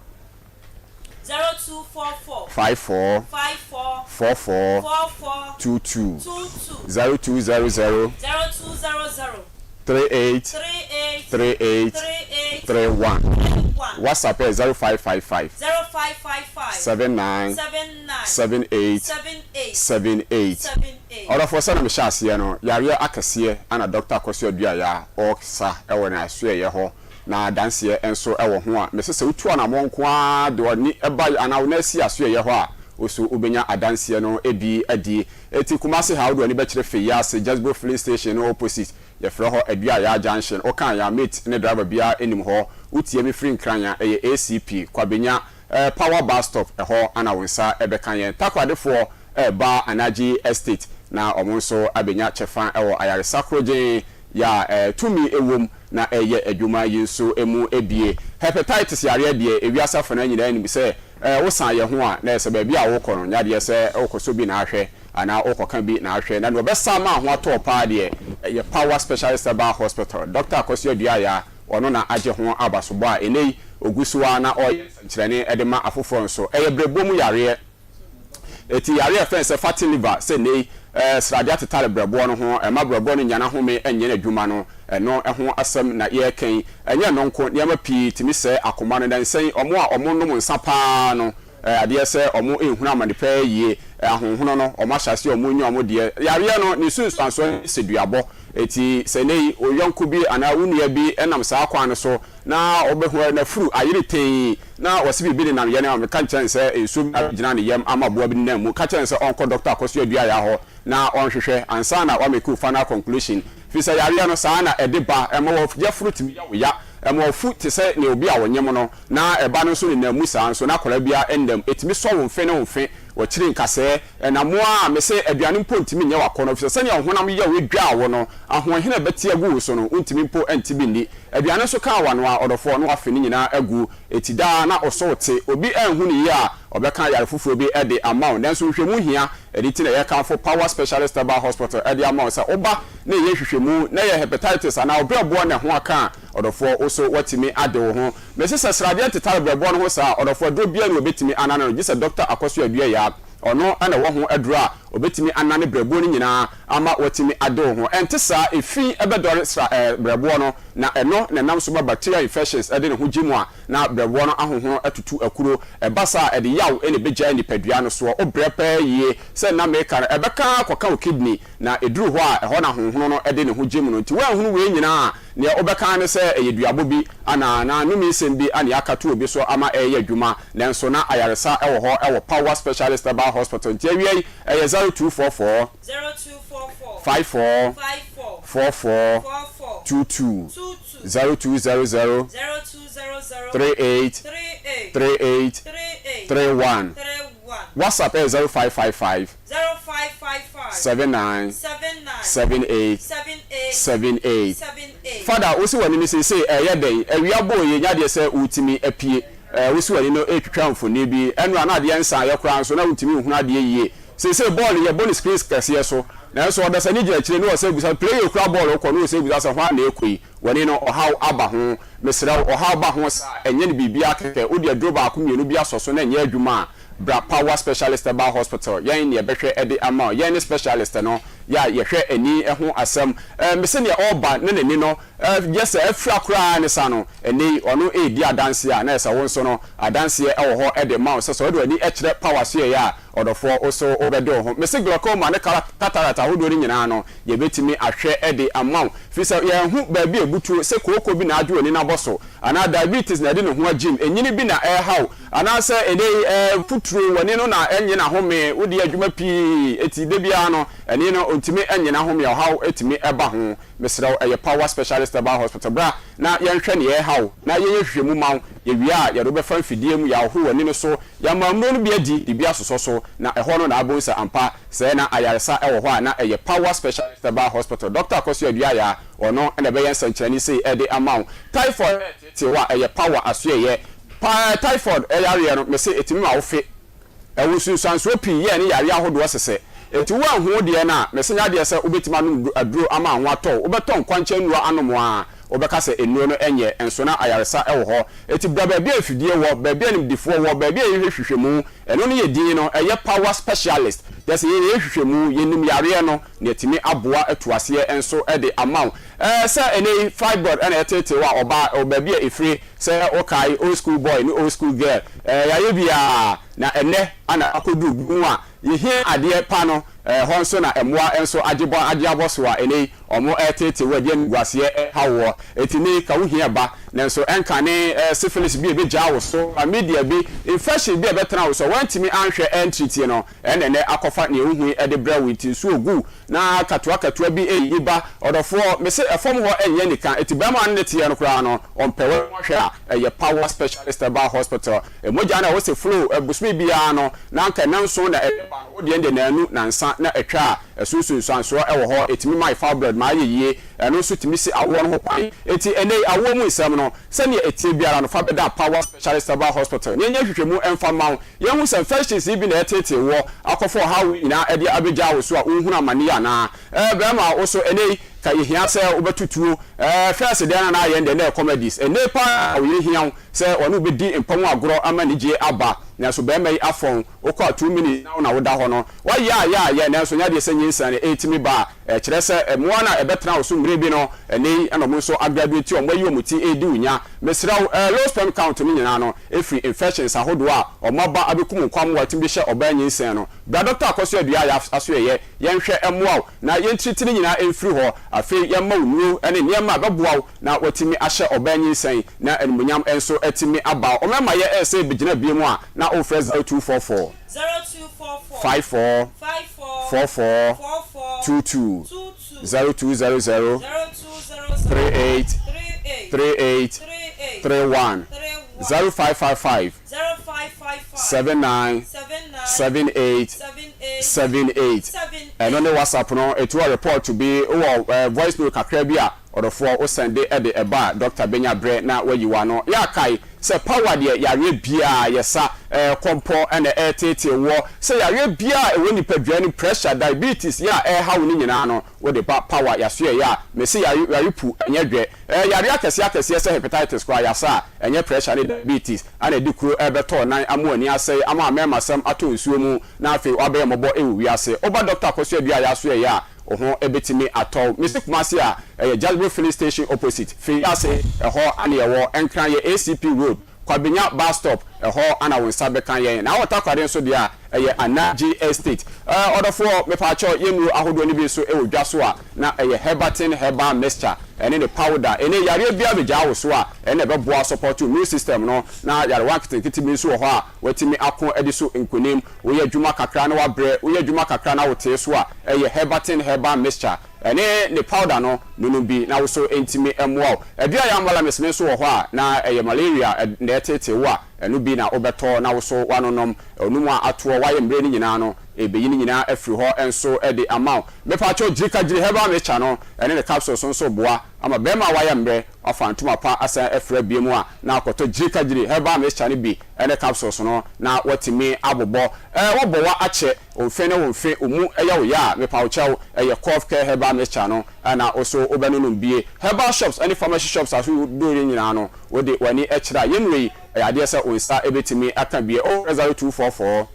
0244. 54. 54. 44. 44. 22. 22. 0200. 0200. 38. 38. 38. 38. 31. 31. WhatsApp yɛ 0555. 0555. 79. 79. 78. 78. 78. 78. Ɔdɔfoɔ, sɛdeɛ mehyɛɛ aseɛ no, yareɛ akɛseɛ na Dɔkta Akwasu Aduaya ɔresa wɔ n'asoɛeɛ hɔ, na adanseɛ nso wɔ ho a mese sɛ wotu anammɔn nko ara de w'ani ba anaa wo nan si asoɛeɛ hɔ a, Wo so wobɛnya adanseɛ no bi adi. Enti Kumasi ha wode w'ani bɛkyerɛ Feyiase, Jezbo filling station no opposite, yɛfrɛ hɔ Aduayaa junction. Wokaa yɛn a mate ne driver biara nnim hɔ. Wotie me firi Nkran a, ɛyɛ ACP, Kwabenya, Power bus stop, ɛhɔ na wo nsa bɛka yɛn. Takoradefoɔ reba Anagye Estate na wɔn nso abɛnya kyɛfa wɔ ayaresa korogyenn yɛ a tumi wom na ɛreyɛ adwuma yi nso mu bie. Hepatitis yareɛ deɛ ewiase afanaa nyinaa nim sɛ wosan yɛ ho a na ɛyɛ sɛ baabi a worekɔ no nyɛ adeɛ sɛ worekɔsɔ bi na ahwɛ anaa worekɔka bi na ahwɛ na deɛ ɔbɛsa ama ho atɔ wo paa deɛ ɛyɛ Power Specialist Herbal Hospital. Dɔkta Akwasu Aduaya ɔno na agye ho abasobɔ a ɛnnɛ yi ɔgu so ara na ɔreyɛ nsɛnkyerɛnne de ma afoforɔ nso. Ɛyɛ berɛboɔ mu yareɛ. Eti yare a yɛfrɛ no sɛ fatty liver sɛ nnɛyi srade atetare brɛboɔ no ho, ɛmma brɛboɔ no nnya n'ahome nyɛ n'adwuma no, ɛno ho asɛm na yɛreka yi. Ɛnyɛ ɛno nko, nneɛma pii tumi sɛe akoma no. Nnansa yi, wɔn a wɔnom nsa pa ara no, adeɛ sɛ wɔnhunu amane paa yie, ahonhono no, wɔahyɛ aseɛ wɔrenya wɔn deɛ. Yareɛ no, ne nsunsuansoɔ ne sɛ duabɔ. Eti sɛ nnɛyi wo yɔnko bi anaa wo nua bi nam saa kwan no so na ɔbɛhu n'afuru ayere tee, na ɔse biribi nenam yɛn a, meka nkyerɛ no sɛ nsuo bi abɛgyina ne yam ama aboa bi nenam mu. Ka kyerɛ no sɛ ɔnkɔ dɔkta akɔsoa aduaeɛ hɔ na ɔnhwehwɛ ansa na wamake wo final conclusion. Firi sɛ yareɛ no, saa na ɛde ba. Ɛma w'yafunu tumi yɛ wo ya. Ɛma w'afu te sɛ nea obi a ɔnyem no, na ɛba no nso nenam mu saa nso, na akwadaa biara nnam. Ɛtumi sɔ wo mfe ne wo mfe, w'akyiri nkasɛɛ, ɛnam a mese aduane mpo ntumi nyɛ w'akɔnnɔ, firi sɛ sɛnea wo honam yɛ wo dwaa wo no, ahoɔhene a ɛbɛte agu wo so no, wontumi mpo nte bi nni. Aduane nso kaa w'ano a, ɔdɔfoɔ, na wafe ne nyinaa agu. Eti daa na ɔsɔ wo te. Obi anhu no yie a, ɔbɛka yare foforɔ bi de ama wo. Nanso nhwehwɛmu hia. Ɛno nti na yɛkamfo Power Specialist Herbal Hospital de ama wo sɛ woba na yɛyɛ nhwehwɛmu na ɛyɛ hepatitis anaa wo berɛboɔ na ɛho aka a, ɔdɔfoɔ, wo nso woatumi ade wo ho. Mese sɛ sradeɛ ntetare berɛboɔ no ho saa a, ɔdɔfoɔ, aduro biara nni hɔ a ɛbɛtumi anane no gye sɛ Dɔkta Akɔso Aduayaa. Ɔno na ɛwɔ ho aduro a ɔbɛtumi anane berɛboɔ no nyinaa ama woatumi ade wo ho. Ɛnte saa, efi bɛdɔre sra ɛɛ berɛboɔ no, na ɛno na ɛnam so ma bacterial infections de ne ho gye mu a na berɛboɔ no ahohono atutu akuro. Ɛba saa a, ɛde yaw na ɛbɛgyae nipadua no soɔ. Wobrɛ paa yie. Sɛ na meka no, ɛbɛka ara akɔka wo kidney, na ɛduru hɔ a, ɛhɔ na ahohono no de ne ho gye mu no. Nti woanhunu wei nyinaa a, Nea wobɛka ara ne sɛ ɛyɛ duabɔ bi anaa na nnome nsɛm bi na yɛaka to obi so ama ɛreyɛ adwuma, nanso na ayaresa wɔ hɔ wɔ Power Specialist Herbal Hospital. Nti awia yi, ɛyɛ 0244 54 44 22, 0200 38 38 31. WhatsApp yɛ 0555. 79 78 78 Father wo se w'ani no seesei ɛɛyɛ dɛn? Awia bɔɔ yi ɛnyɛ adeɛ sɛ wotumi apue Wo se w'ani no ɛretwitwa mfoni bi Ɛnora na adeɛ nsaeɛ koraa nso na wontumi nhunu adeɛ yie Seesei bɔɔl yɛbɔ no screens kɛseɛ so Nanso ɔdasani gyina akyire na ɔsɛ bisa Player kura bɔɔl kɔ na ɔsɛ bisa sɛ hwan na ɛrekɔ yi W'ani no ɔhaw aba ho Mesrɛ wo ɔhaw ba ho saa a ɛnyɛ no biribiara kɛkɛ Wode aduro baako mmienu bi asɔ so na ɛnyɛ adwuma a Bra Power Specialist Herbal Hospital, yɛn na yɛbɛhwɛ de ama wo. Yɛn ne specialist no, yɛ a yɛhwɛ ani ho asɛm. Mese nea ɔreba na n'ani no yɛ sɛ afira koraa ne sa no, ɛnnɛ yi ɔno redi adanseɛ a, na ɛsɛ wo nso no, adanseɛ wɔ hɔ de ma wo sɛ sɛ wode w'ani kyerɛ Power soɛeɛ a, ɔdɔfoɔ, wo nso wobɛde wo ho. Mese glaucoma ne cataract ahodoɔ no nyinaa no, yɛbɛtumi ahwɛ de ama wo. Firi sɛ yɛnhu baabi a ɛbutuo, sɛ kooko bi na adwo w'ani no abɔ so, anaa diabetes na ɛde ne ho agyim, enyini bi na ɛreha wo, Anaasɛ ɛnnɛ yi mfuturo wɔ ne no na ɛnnye n'ahome, wodi adwuma pii enti da biara no ɛne no ɔntumi nnye n'ahome a ɔhaw tumi ba ho. Mesrɛ wo ɛyɛ Power Specialist Herbal Hospital bra na yɛnhwɛ nea ɛreha wo na yɛnyɛ nhwehwɛmu ma wo. Yɛwie a yɛde wo bɛfa mfidie mu, yɛahohoro w'ani no so, yɛama nnuro no bi adi, de bi asosɔ so na ɛhɔ no na wobɛhu sɛ ampa sɛɛ na ayaresa wɔ hɔ a na ɛyɛ Power Specialist Herbal Hospital. Dɔkta Akosua Aduayaa ɔno na ɛbɛyɛ nsɛnkyerɛnne sei de ama wo. Typhoid. Te hɔ a ɛyɛ pa wɔ asoɛeɛ paa. Typhoid yareɛ no mese ɛtumi ma wo fe. Ɛwɔ nsunsuansoɔ pii yɛ ne yareɛ ahodoɔ sesɛ. Enti wo anhu wo deɛ no a, mese nyɛ adeɛ sɛ wobɛtumi anom aduro ama ho atɔ wo. Wobɛtɔ nkwankyɛn nnuro anom a, wobɛka sɛ nnuro no nyɛ, nso na ayaresa wɔ hɔ. Enti bra baabi a mfidie wɔ, baabi a animdefoɔ wɔ, baabi a yɛhwɛ hwehwɛmu. Ɛno ne yɛ din no, ɛyɛ Power Specialist. Kyerɛ sɛ yɛyɛ nhwehwɛmu, yɛnim yareɛ no, na yɛatumi aboa atu aseɛ nso de ama wo. Ɛɛ sɛ ɛnnɛ yi fibroid na ɛteetee wo a, ɔbaa, ɛwɔ baabi a ɛfire, sɛ wokae old school boy ne old school girl, ɛɛ yɛayɛ biara, na ɛnnɛ na akɔduru bi mu a yɛhia adeɛ pa no, ɛhɔ nso na mmoa nso agye bɔ agye abɔ so a ɛnnɛ yi. wɔreteetee wo, ɛde animguaseɛ reha woɔ. Enti nnɛ yi, ka wo hia ba, nanso ɛnka ne syphilis bi a ɛbɛgyaa wo so, chlamydia bi, infection bi a ɛbɛtena wo so a woantumi anhwɛ antreatie no, ɛna ɛnnɛ akɔfa nea wohu yi de brɛ wo. Enti nsuo gu na katoa katoa bi reyi ba. Ɔdɔfoɔ, mese ɛfam hɔ nyɛ anika, enti barima no ne teɛ no koraa no, ɔmpɛ wo ho ahwɛ a, ɛyɛ Power Specialist Herbal Hospital. Mogya no a ɛwɔ sɛ flow bosome biara no, na anka nnanson na ɛde ba no, wo deɛ no deɛ nnanu, nnansa na atwa a, ɛso nsunsuansoɔ wɔ hɔ. Ɛtumi ma fibroid ma ayɛ yie, ɛno nso tumi si awoɔ no ho kwan. Enti ɛnnɛ yi, awoɔ mu nsɛm no, sɛdeɛ ɛteɛ biara no, fa bɛda Power Specialist Herbal Hospital na yɛnyɛ nhwehwɛmu mfa mma wo. Yɛnhu sɛ infections yi bi na ɛreteetee woɔ akɔfa ɔhaw wei nyinaa de abɛgyaa wo so a wonhunu amane yi anaa? Ɛɛ barima, wo so ɛnnɛ yi, ka yɛhia sɛ wobɛto tuo. Ɛɛ first deɛ na na ayɛ no deɛ na ɛyɛ comedies. Ɛnnɛ yi paa na wo yere hia wo sɛ ɔne wo bɛdi mpa mu agorɔ ama anigyeɛ aba. Nanso barima yi afɔn, wokɔ a 2 minutes na wo na woda hɔ no. Woayɛ a yɛ a yɛ nanso nyɛ adeɛ sɛ nyinsɛn no ɛretumi ba a ɛkyerɛ sɛ mmoa no a ɛbɛtena wo so mmerɛ bi no ɛnnɛ yi na wɔn nso agraduate wɔn ayi wɔn ti redi wo nya. Mesrɛ wo, ɛɛ low sperm count no nyinaa no ɛfiri infections ahodoɔ a wɔn aba abɛkum nkwammoa tumi de hyɛ ɔbaa nyinsɛn no. Bra Dɔkta Akɔso Aduah yɛ asoɛeɛ, yɛnhwɛ mmoa wo na yɛntiriti ne nyinaa mfiri hɔ. Afei yɛmma wo nnuro ne nneɛma a ɛbɛboa wo na woatumi ahyɛ ɔbaa nyinsɛn na animuonyam nso atumi aba wo. Ɔmɛma yɛ ɛsɛ bɛgyina biom a na wofrɛ 0244 54 44 22 0200 38 38 31 0555 79 78 78. Ɛno ne WhatsApp no. Ɛtu a report bi wowɔ voice note kakra bi a ɔdɔfoɔ wo sɛnde de ɛba a doctor bɛnya berɛ na wayi w'ano. Yɛ a kae sɛ power deɛ yareɛ biara yɛsa, kɔmpɔ na ɛreteetee woɔ, sɛ yareɛ biara a ɛwɔ nipadua no mu, pressure, diabetes yɛ a ɛreha wo no nyinaa no wode ba power yasoɛeɛ a mese yare yare pu ɛnyɛ dwɛ. Yareɛ akɛseɛ akɛseɛ sɛ hepatitis koraa yasa a ɛnyɛ pressure ne diabetes ana ɛde kuro ɛrebɛtɔ nan ama w'ani asɛe ama amɛɛmasɛm atɔ nsuo mu na afei wabɛyɛ mmɔbɔ wɔ wiase. Woba Doctor Akosua Dua yasoɛeɛ a wo ho bɛtumi atɔ wo. Mese Kumasi a, ɛyɛ Jasbo filling station opposite, Feyiase, ɛhɔ ne yɛwɔ. Nkran yɛ ACP road, Kwabenya bus stop, ɛhɔ na wo nsa bɛka yɛn. Na wɔ Takoradi nso deɛ a, ɛyɛ Anagye Estate. Ɔdɔfoɔ, mepaakyɛw, yɛn nnuro ahodoɔ no bi nso wɔ dwa so a, na ɛyɛ Herbatin Herbal Mixture ɛne ne powder. Ɛnnɛ yareɛ biara bɛgyaa wo so a, ɛno na ɛbɛboa support wo immune system no. Na yarewa nketenkete bi nso wɔ hɔ a, woatumi ako adi so nkonim. Woyɛ adwuma kakra na woabrɛ, woyɛ adwuma kakra na wotee so a, ɛyɛ Herbatin Herbal Mixture ɛne ne powder no, nonom bi na wo so ɛntumi mmoa wo. Aduru a ɛyɛ Amolamis no nso wɔ hɔ a, na ɛyɛ malaria na ɛreteetee wo a, ɛno bi na wobɛtɔ na wo so woanonom. Onum a atoɔ, woayɛ mmerɛ no nyinaa no, ɛbɛyi ne nyinaa afiri hɔ nso de ama wo. Mepaakyɛw, Gyirikagyiri Herbal Mixture no ɛne ne capsules nso boa ama barima a wayɛ mmerɛ, wafa ntoma pa asan afira biom a, na akɔtɔ Gyirikagyiri Herbal Mixture no bi ne capsules no na watumi abobɔ. Ɛɛ wabɔ wa akyɛ, wo mfe ne wo mfe, wo mu yɛ wo ya a, mepa wo kyɛw, ɛyɛ Cough Care Herbal Mixture no na wo so wobɛnonom bie. Herbal shops ne pharmacy shops ahodoɔ yi nyinaa no, wode w'ani kyerɛ a, yɛn nnuro yi, ɛyɛ adeɛ sɛ wo nsa bɛtumi aka bie. Wofrɛ 0244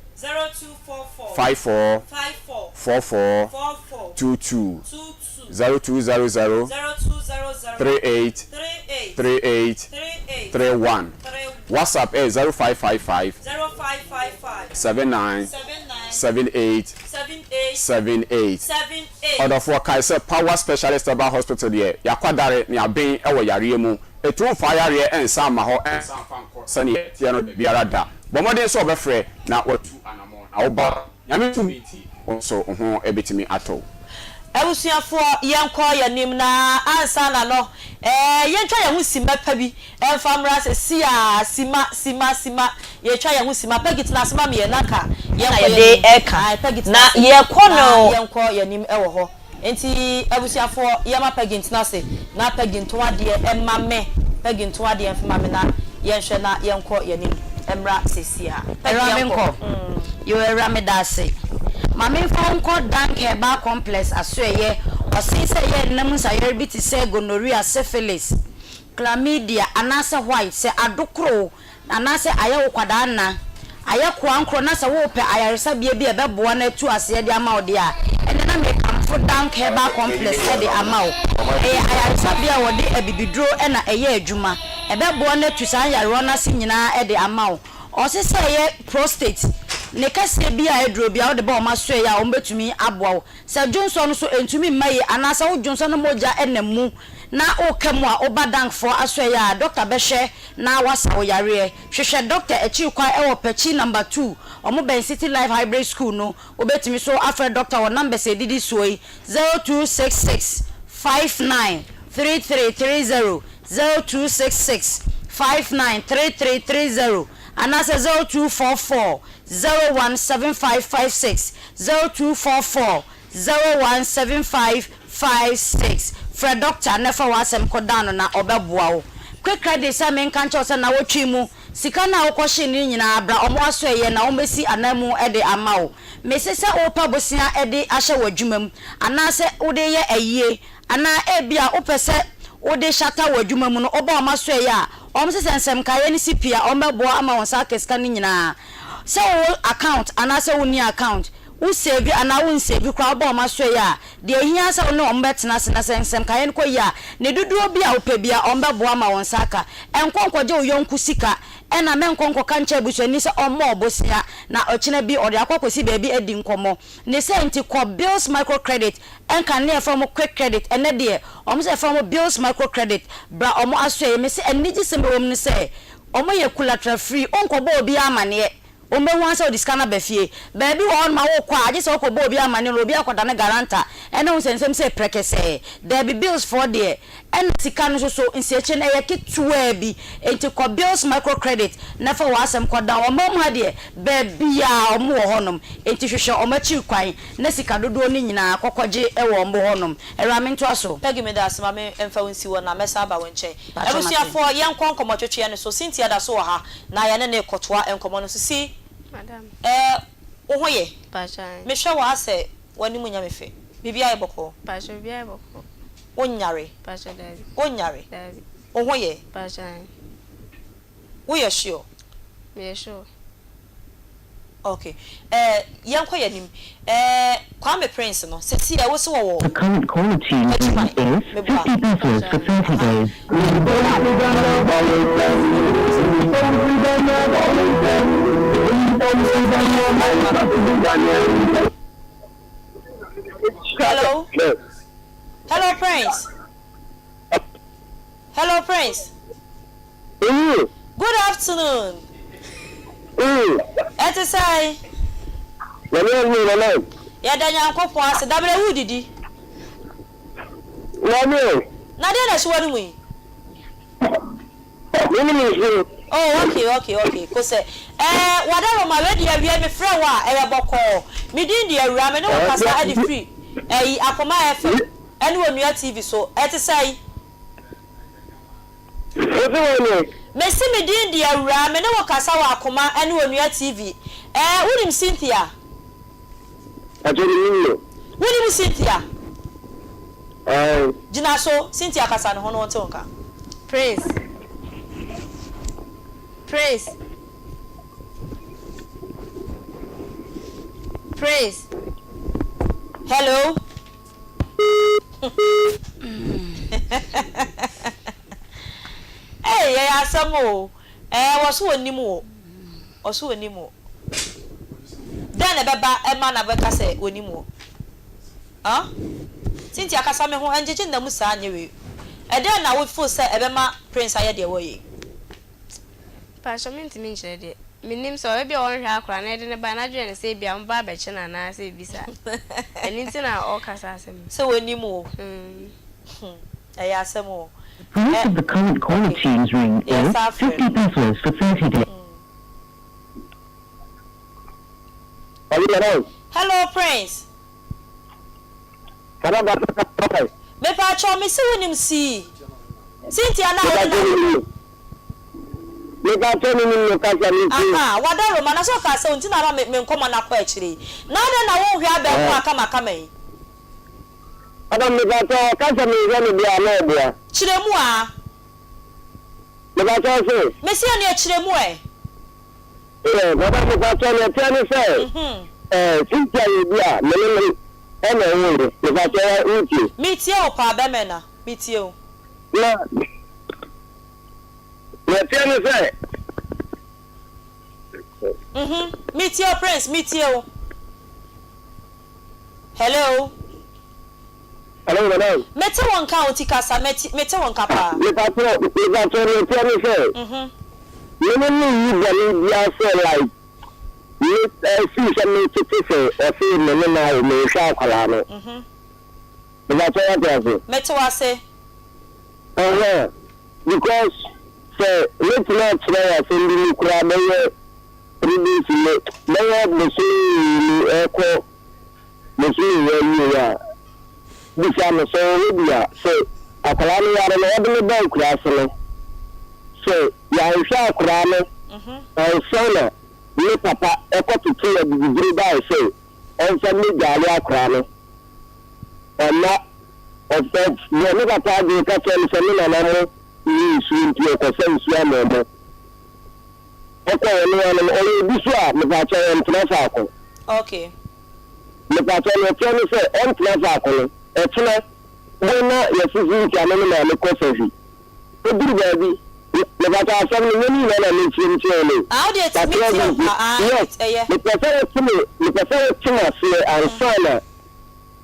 54 44 22, 0200 38 38 31. WhatsApp yɛ 0555 79 78 78. Ɔdɔfoɔ, kae sɛ Power Specialist Herbal Hospital deɛ, yɛakwadare na yɛaben wɔ yareɛ mu. Ɛtu mfa yareɛ nsan mma hɔ nsan mfa nkɔ sɛdeɛ ɛteɛ no dabiara da. Bɔ mmɔden sɛ wobɛfrɛ na woatu anammɔn na woba. Nyame tumi nti, wo nso wo ho bɛtumi atɔ wo. Abusuafoɔ yɛnkɔ yɛn anim na ansa na no eh yɛntwa yɛn ho simma pa bi mfa mmra sɛsi a simma simma simma yɛtwa yɛn ho simma Peggy tena ase ma me yɛ na nka Na yɛnkɔ yɛn yɛde anim reka ae Peggy tena na ase yɛkɔ na no. yɛnkɔ yɛn anim wɔ hɔ. Enti abusuafoɔ yɛma Peggy ntena ase na Peggy nto adeɛ mma me, Peggy nto adeɛ mfma me na yɛnhwɛ na yɛnkɔ yɛnim mmra seesei a. Peggy Awura yɛnkɔ. menkɔ? Yoo awura medaase. Ma memfa wo nkɔ Dank Herbal Complex asoɛeɛ. Ɔse sɛ ɛyɛ nna mu nsayɔre bi te sɛ gonorrhea, syphilis, chlamydia anaasɛ white, sɛ adokoro Anaasɛ ayɛ wo kwadaa nna, ayɛ koankorɔ na sɛ worepɛ ayaresabea bi a ɛbɛboa na atu aseɛ de ama wo deɛ a, ɛnneɛ na mekamfo Dank Herbal Complex de ama wo. Ɛyɛ ayaresabea a wɔde abibiduro na ɛyɛ adwuma. Ɛbɛboa na atu saa nyarewa no ase nyinaa de ama wo. Ɔse sɛ ɛyɛ prostate. Ne kɛseɛ biara a ɛduro biara wode ba wɔn asoɛeɛ a wɔbɛtumi aboa wo. Sɛ dwonsɔ no nso ɛntumi mma yie anaasɛ wo dwonsɔ no mogya nam mu na woka mu a woba Dankfoɔ asoɛeɛ a dɔkta bɛhwɛ na wasa wo yareɛ. Hwehwɛ dɔkta akyiri kwan wɔ Pakyi number two, wɔn bɛn City Life Hybrid School no. Wobɛtumi nso afrɛ dɔkta wɔ numbers a ɛdidi soɔ yi, 0266 59 3330, 0266 59 3330, anaasɛ 0244 017556, 0244 017556. Frɛ dɔkta na fa w'asɛm kɔdan no na ɔbɛboa wo. Quick Credit sɛ menka nkyerɛ wo sɛ nnawɔtwe mu sika no a wokɔhyee no nyinaa bra wɔn asoɛeɛ na wɔbɛsi ananmu de ama wo. Mese sɛ wopɛ bosea de ahyɛ w'adwuma mu anaasɛ wode reyɛ ayie anaa ebia wopɛ sɛ wode hyata w'adwuma mu no woba wɔn asoɛeɛ a wɔn se sɛ nsɛmkaeɛ no si pi a wɔbɛboa ama wo nsa aka sika no nyinaa. Sɛ wowɔ account anaasɛ wonni account, wo save anaa wo nsave koraa wobɔ wɔn asoɛeɛ a, deɛ ɛhia ara sɛ wo ne wɔn bɛtena ase na sɛ nsɛmkaeɛ no kɔ yie a, ne dodoɔ bi a wopɛ biara wɔbɛboa ama wo nsa aka. Nkɔ nkɔgye wo yɔnko sika ɛna mɛnkɔ nkɔka nkyerɛ abusuani sɛ ɔmmɔ wo bosea na ɔkyena bi ɔde akɔ akɔsi baabi adi nkɔmmɔ. Ne saa nti kɔ Bills Micro Credit ɛnka ne yɛfrɛ wɔn Quick Credit ɛnnɛ deɛ wɔn sɛ yɛfrɛ wɔn Bills Micro Credit bra wɔn asoɛeɛ. Mese anigyesɛm ɛwɔ mu ne sɛ wɔyɛ collateral free wonkɔbɔ obiara amaneɛ Wɔbɛhu ara sɛ wode sika no aba fie. Baabi wɔ hɔnom a wokɔ a, agye sɛ wokɔbɔ obi amanneɛ na obi akɔdane guarantor ne wo nsɛnsɛm sɛ prɛkɛsɛɛ. Daabi, bills foɔ deɛ, ɛna sika no nso so, nsiakyire no ɛyɛ ketewaa bi. Enti kɔ Bills Micro Credit na fa w'asɛm kɔdan wɔn. Ɔman mu ha deɛ, baabiara wɔn wɔ hɔnom. Enti hwehwɛ wɔn akyiri kwan na sika dodoɔ no nyinaa kɔkɔgye wɔ wɔn hɔnom. Awuraa mentoa so. Peggy meda ase ma me mfa wo nsi hɔ na mɛsan aba wo nkyɛn. Mpakyɛ mate. Abusuafoɔ yɛnkɔ nkɔmmɔtwetweɛ no so. Cynthia da so wɔ ha na yɛne no rekɔtoa nkɔmmɔ no so. Si, Madam. eh, wo ho ye? Mpakyɛ ae. Mehwɛ wo a asɛ w'anim nyɛ me fɛ. Biribiara yɛ bɔkɔɔ? Mpakyɛ biribiara yɛ bɔkɔɔ. Wonyare? Mpakyɛ daabi. Wonyare? Daabi. Wo ho ye? Mpakyɛ ae. Woyɛ sure? Meyɛ sure. Ok eh yɛnkɔ yɛn anim eh Kwame Prince no sɛsi ɛ wose wɔwɔ The current caller tune Techiman is meboa 50 pesos for 30 aha. days. Hello hello Prince hello Prince. Good afternoon. Ɛte sɛn? Nyame adom nana. Yɛda Nyankopɔn ase. Dabrɛ wo didi? Maame o. Na deɛ na ɛhyɛ w'anomu yi? Me nom nsuo. Oh okay okay okay kosɛ. Ɛɛ Wadaroma wei deɛ awiei me frɛ wo a ɛyɛ bɔkɔɔ. Me din de Awuraa me ne wo kasa ɛde firi ɛyi Akoma FM ɛne Onua TV so. Ɛte sɛn? Wose wɔ ne? Mese me din de Awuraa, me ne wo kasa wɔ Akoma ne Onua TV. Ɛɛ, wonim Cynthia? Pakyɛ me nim no. Wonim Cynthia? Ae. Gyina so, Cynthia kasa ne ho na ɔnte wo nka. Prince. Prince. Prince. Hello. Ei ɛyɛ asɛm o ɛɛ wɔso wɔnim wo wɔso wɔnim wo dɛn na ɛbɛba ɛma na bɛka sɛ wɔnim wo huh Cynthia kasa me ho ɛngyegye nna mu saa nyɛ wei ɛdɛn na wo feel sɛ ɛbɛma Prince ayɛ deɛ wɔyɛ yi. Mpakyɛw mentumi nkyerɛ deɛ. Mennim sɛ ɔyɛ bi a ɔnhwɛ akora no ɛde no bae n'adwene ne sɛ ebia moba abɛkye no anaa sɛ biribi saa. Ɛno nti na ɔreka saa asɛm no. Sɛ wɔnim wo. Hmm ɛyɛ asɛm o. The price Ɛ of the current caller okay tune's ring is yɛsan frɛ 50 no. pesos for 30 days. Hello, madam. Hello Prince. Madam, bye. Mepaakyɛw mese wonim sii Cynthia no a wode no awo no. Mepaakyɛw menim no kasa metie. Ahaa wada Roma na sɛ ɔkaa sɛ nti na ama me me nkɔmɔ no akɔ akyire yi na adɛn na wonhwɛ abɛɛmoa kamakama yi. Madam mepaakyɛw ɔka sɛ menhwɛ no deɛ a na ɔboa. Kyerɛ mu aa. Mepaakyɛw se. Mese ɛneɛ kyerɛ mu ɛ. Yes, madam mepakyɛw nea ɛteɛ ne sɛ eh, Cynthia yɛ obi a me ne no ɛna ɛwoo no, mepakyɛw wotie? Metie wo paa bɛmɛna, metie wo. Na nea ɛteɛ ne sɛ. Mhm. Metie wo Prince, metie wo. Hello. Hello, madam. Mete wo nka o, nti kasa, mete, mete wo nka paa. Mepakyɛ, mepakyɛ, deɛ ɛteɛ ne sɛ, me ne no nni bɔne biara sɛ like, me ɛfiri sɛ me tete sɛ ɔse me ne no awo, menhwɛ akwadaa no. Mepakyɛ wate ase? Mete wo ase. Ɛhɛn, because sɛ mɛtumi akyerɛ wo asɛm bi mu koraa bɛyɛ 3 days ni, bɛyɛ bosome mmienu ɛkɔ bosome wei awiei a, bisa no sɛ ɔwɔ bi a, sɛ akwadaa no yare no ɔde no baa akuraase no, sɛ yɛanhwɛ akwadaa no ansa na ne papa kɔtetee abibiduro bae sɛ ɔmfa mmɛdware akwadaa no, ɔmma, ɔfɛ, deɛ ne papa adwene ka kyerɛ no sɛ ne nana mo nni nsuo nti ɔkɔsa nsuo ama ɔmo. Ɔkɔ hɔ no ano no ɔyɛ obi so a mepaakyɛw ɔntena faako. Okay. Mepaakyɛw nea ɛteɛ ne sɛ ɔntena faako no ɛkyena bɛ na yɛse Cynthia ne ne maame kɔ sahwi. Ɛduru baabi mepaakyɛw asɛm no nyɛ ne nyinaa na mekyerɛ mu kyerɛ wo no o. Ah wo deɛ Kakra metie bi wo nti paa ah yes ɛyɛ. mepɛ sɛ wote me mepɛ sɛ wote m'aseɛ ansa na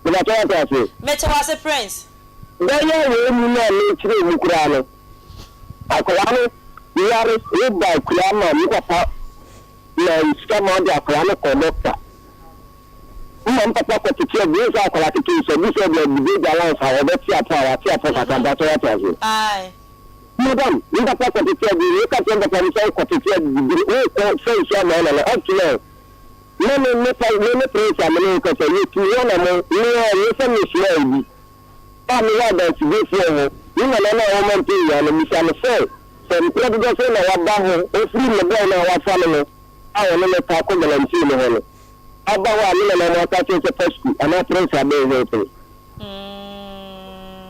mepaakyɛw wate aseɛ. Mete wo ase Prince. Bɛyɛ wei mu no a mekyerɛ mu koraa no Akwadaa no yare wo ba akura ma me papa ma sika ma ɔde akwadaa no kɔ dɔkta mma me papa kɔ tete agu sɛ akwadaa ketewa sɛ bi sɛ ɔde adigye allowance a ɔbɛte apɔ a wate apɔ kakra mpakyɛ wate aseɛ madam me papa kɔ tete agu me ka kyerɛ me papa no sɛ wokɔ tete agu wokɔ sɛ nsuo ama ɔna no up to now na me me pa me ne prince a me ne wo kasa yɛtu hɔ na mo me a nyɛ sɛ mesoma obi a meyɛ adansediefoɔ wɔ hɔ, me nana no a ɔwɔ Mantua no, bisa no sɛ, sɛ mprɛ dodoɔ sɛn na waba hɔ, ɔfiri ne bɔe no a wafa no no a ɔne no taa kɔ galamsey no hɔ no, aba hɔ a me nana no aka akyerɛ sɛ fa sukuu anaa Prince abɛn hɔ pɛn.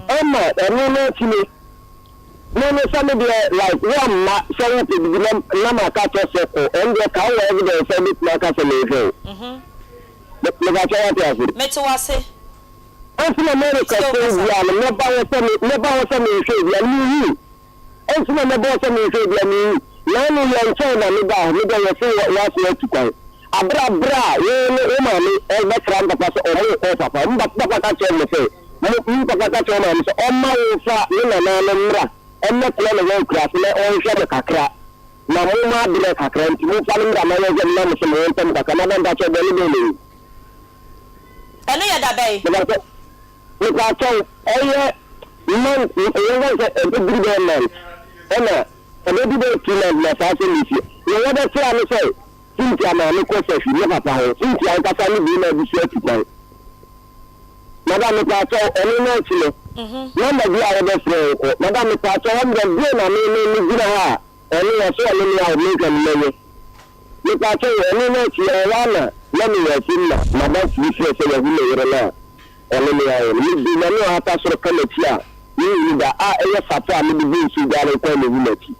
Ɛma ɛno no akyi no, me no sɛ me deɛ like woamma sɛ wopɛ biribi na na maka akyerɛ sɛ kɔ, ɛno deɛ ka wowɔ evidence sɛ wobɛtumi aka sɛ menhwɛ wo. Mepakyɛ woate ase? Mete wo ase. Enti na mereka Metie wo sɛ kasa. wia no, mɛba hɔ sɛ me, mɛba hɔ sɛ merehwɛ obi a menhuu. Enti na mɛba hɔ sɛ merehwɛ obi a menhuu. Naano yɛ nkyɛe na mebaa hɔ, meda yɛse wɔ, woaso atu kwan. Abere a, bere a wo ne wo maame rebɛsra me papa sɛ wɔrekɔ wo papa, me papa ka kyerɛɛ me sɛ, mo, me papa ka kyerɛɛ wo maame sɛ ɔmma wo mfa ne nananom mmra mmɛtena ne hɔ akuraase na ɔnhwɛ mo kakra. Na mo mma abrɛ kakra nti, momfa no mmra na yɛnhwɛ no na mo so mo ho ntɔ mo kakra. Madam, mpakyɛw, bɔne bɛn na ɛwom? Ɛno yɛ da bɛn? Mepakyɛw, mepakyɛw, ɛyɛ month, yɛmfa no sɛ ɛbɛduru bɛyɛ month, ɛna ɛbɛdu bɛyɛ 2 months na saa asɛm yi si. Nea wɔbɛte ara ne sɛ Cynthia maame kɔ sahwi ne papa hɔ, Cynthia ankasa ne barima bi so atu kwan. Madam, mepakyɛw, ɛno no akyi no, number bi a wɔbɛfrɛ wo kɔ. Madam, mepakyɛw, ɛnde deɛn na me, me, megyina ha a, ɔno ɔse ɔne me a, menka no mɛyɛ. Mepakyɛw, ɛno no akyi ɛwɔ hɔ a na na mewɔ afuom na m'adamfo bi frɛɛ sɛ wahu me yere no a ɔne me awo no. Mede Nyame a ɔhata soro ka m'akyi a menhu no da a ɛyɛ sapɔ a mede gu nsuo dware nko a mehu m'akyi.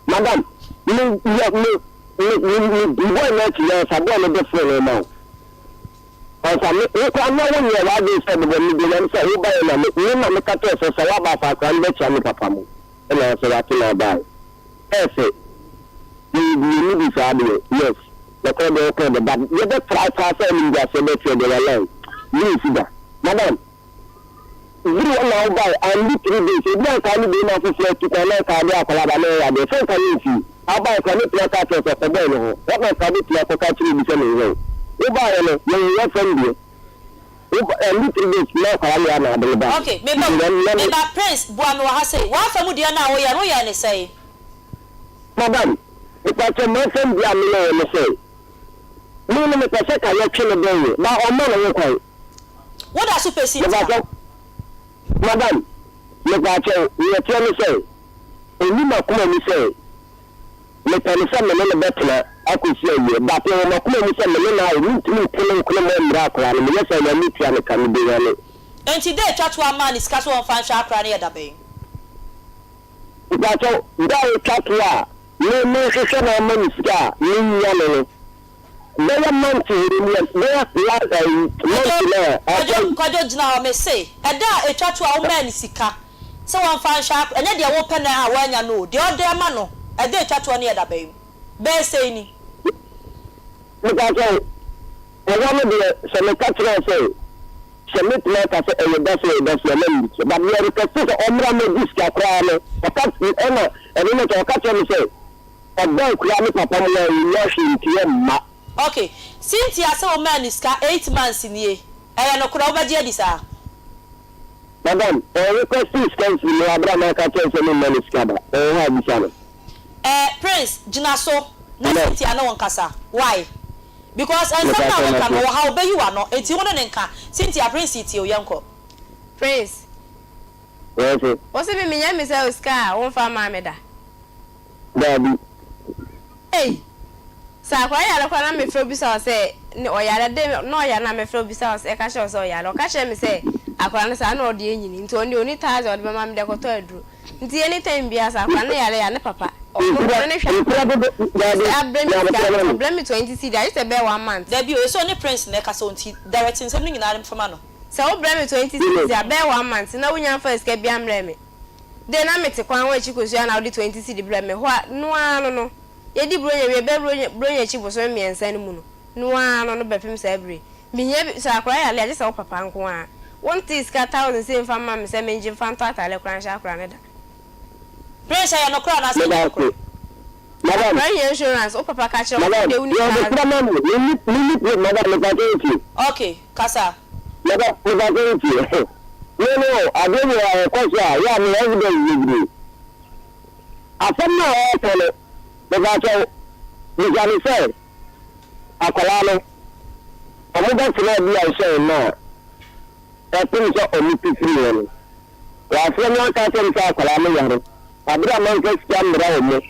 Madam, me yɛ me me me me di boy no akyi ansa boy no de phone no ma wo. Ansa me wo koraa na wonyɛɛ w'adwene sɛ mebɔ mede Nyame sɛ wobaeɛ na me me na meka kyerɛɛ sɛ sɛ woaba a fa akwadaa no bɛkyia me papa mo ɛna sɛ wate na ɔbaeɛ. Ɛfɛ yɛyɛ bi yɛnni bi saa deɛ yes nɔkorɛ deɛ wokɛɛ deɛ but yɛbɛ try paa sɛ animguaseɛ bɛteɛ deɛ walai mensi da madam duru hɔ na wobae andu 3 days ebi anka wo ne beema foforɔ atu kwan na anka wode akwadaa ba na ɛyɛ adeɛ sɛ nka mensi abae koraa mɛtumi aka akyerɛ wo sɛ kɔbɔe ne ho wɔka nka wobɛtumi akɔka akyerɛ obi sɛ menhwɛ wo wobaeɛ no yɛyɛ yɛ fam deɛ woba andu 3 days na akwadaa no yɛ ana ade no baeɛ Okay, meba o, meba Prince boa me wɔ ha sei, w'afa mu deɛ no a woyɛ no, woyɛɛ no sɛn? Madam, mepakyɛw m'asɛm deɛ a meyɛeɛ ne sɛ, me no mepɛ sɛ ka yɛtwe no bɛn yɛ, but ɔmma ne ho kwan. Woda so pɛ Cynthia? Mepakyɛw, madam, mepakyɛw, deɛ ɛteɛ ne sɛ, ɛnni m'akoma mu sɛ mepɛ no sɛ me ne no bɛtena akɔsi awieɛ, but ɛwɔ m'akoma mu sɛ me ne no ayɛ, mentumi nte no nkono mmɔ mmerɛ akwadaa no, meyɛ saa a Nyame tua me ka, mebɛnyane. Enti da a ɛtwa toɔ a maa no sika sɛ ɔmfa nhwɛ akora no yɛ da bɛn? Mpakyɛw, da a otwa to a me mehwehwɛ no ama me sika a mennya no no, bɛyɛ month wei mu a, bɛyɛ last ayi month no a Kwadwo, aka. Kwadwo gyina hɔ, mese, ɛda a etwa to a womaa no sika sɛ wɔmfa nhwɛ akora, ɛnyɛ deɛ wopɛ no a woannya no o, deɛ ɔde ama no, ɛda a etwa toɔ no yɛ da bɛn? Bɛyɛ sɛn ni? Mepa kyɛw, ɛhɔ no deɛ sɛ meka kyerɛ wo sɛ, sɛ mɛtumi aka sɛ ɛyɛ da sei ɛyɛ da sei a na menni but yɛ request sɛ ɔmmra mmɛgye sika koraa no, ɔka ɛna ɛno no sɛ ɔka kyerɛ me sɛ ɔba akura ne papa mu a ɔnnya hwee nti ɔmma. Ok, Cynthia sɛ womaa no sika 8 months nie, ɛyɛ nokorɛ wobɛgye adi saa? Madam, ɔ request sika mfiri me hɔ aberɛ a maka akyerɛ no sɛ memma no sika da, ɔwɔ hɔ a bisa no. Eh Prince gyina so na Madam. Cynthia ne wo nkasa, why? Because nsɛm no a Mepakyɛw woka no mate. ɔwɔ ha ɔbɛyi w'ano, enti wo ne no nka. Cynthia, Prince retie wo, yɛnkɔ. Prince, Yes. wo se me menya misa wo sika a womfa mmaa me da? Daabi. Ei! Sɛ akwadaa yare koraa na mefrɛ wo bisa wo sɛ ne ɔyare de na ɔyare na mefrɛ wo bisa wo sɛ ɛka kyerɛ wo sɛ ɔyare ɔka kyerɛ me sɛ akwadaa no saa na ɔde anyini nti ɔno deɛ ɔnni thousand a ɔde bɛma me de akɔtɔ aduro nti anytime biara sɛ akwadaa no yare a ne papa ɔno ɔno ne hwɛ akwadaa no nti sɛ abrɛ me sika ɔbrɛ me 20 cedi agye sɛ ɛbɛyɛ one month. Dabi o, ɛsɛ ɔne Prince na ɛkasa o nti direct nsɛm no nyinaa mfa ma no. Sɛ wobrɛ me 20 cedis a bɛyɛ one month na wonya mfaa sika biara mmrɛɛ me. Dɛn na mete kwan ho akyi kosua na wode 20 cedi brɛ me hɔ a no ara no no yɛdi buronya wie bɛyɛ buronya buronya akyi bosome mmiɛnsa no mu no no ara no no bɛpem saa bere yi mehia bi sɛ akwadaa yare a gye sɛ wo papa nko ara wontee sika thousand sei mfa mma me sɛ mengye mfa ntɔ atadeɛ koraa nhyɛ akwadaa no da. Prince ɛyɛ nokorɛ anaasɛ ɛnyɛ Meda nokorɛ? ase. Madam. Akwadaa hia insurance wo papa ka kyerɛ wo sɛ Madam, wodeɛ wonni yɛ thousand. ɔbɛsra ma me, menni menni plate madam mepakyɛ wo tie. Ok, kasa. Madam mepakyɛ wo tie. Me no adeɛ bi wɔ hɔ a ɛkɔ so a yɛ a mewɔ evidence bebree. Asɛm no a ɔreka no mepakyɛ wo bisa no sɛ akwadaa no ɔmo bɛtena bi a nhyɛn no a ɛpem sɛ ɔmo tu firi hɔ no. Wafrɛ me aka akyerɛ me sɛ akwadaa no yare bere a mamfa sika mmrɛ wɔn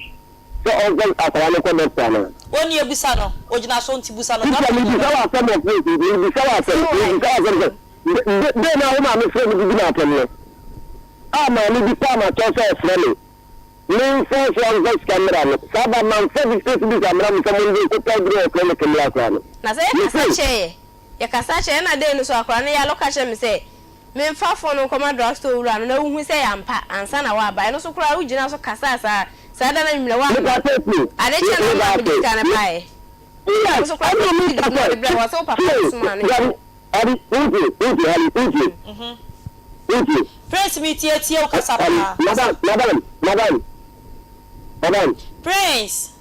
sɛ ɔmfa akwadaa no nkɔ dɔkta anaa? Onii bisa no, ogyina so nti busa no Teacher, dɔkta mebisa wo asɛm wɔ phone so nti mebisa wo asɛm, mebisa wo asɛm sɛ, dɛn na wo maame frɛ me didi me atɛm no? A maame bi paa m'akyɛw sɛ ɔfrɛ me, memfa so amfa sika mmra no, saa ba mamfa 50 cedis ammra mo sɛ monde nkɔtɔ aduro wɔ clinic mmra koraa no. Na sɛ yɛkasa Mese. kyerɛ yɛ, yɛkasa kyerɛ ɛna dɛn no so akwadaa no yare ɔka kyerɛ me sɛ Memfa fon no nkɔma drugstore wura no na wuhu sɛ ɛyɛ ampa ansa na woaba. Ɛno nso koraa wugyina so kasaa saa saa da no anwummere woamma. Ade kyee no ɔmaa mede sika no baeɛ. Ɛno nso koraa sɛ wode di na ɔde brɛɛ wo a, sɛ wo papa na ɔsomaa no yɛ. Prince me tie tie wo kasa paa kasa. Prince.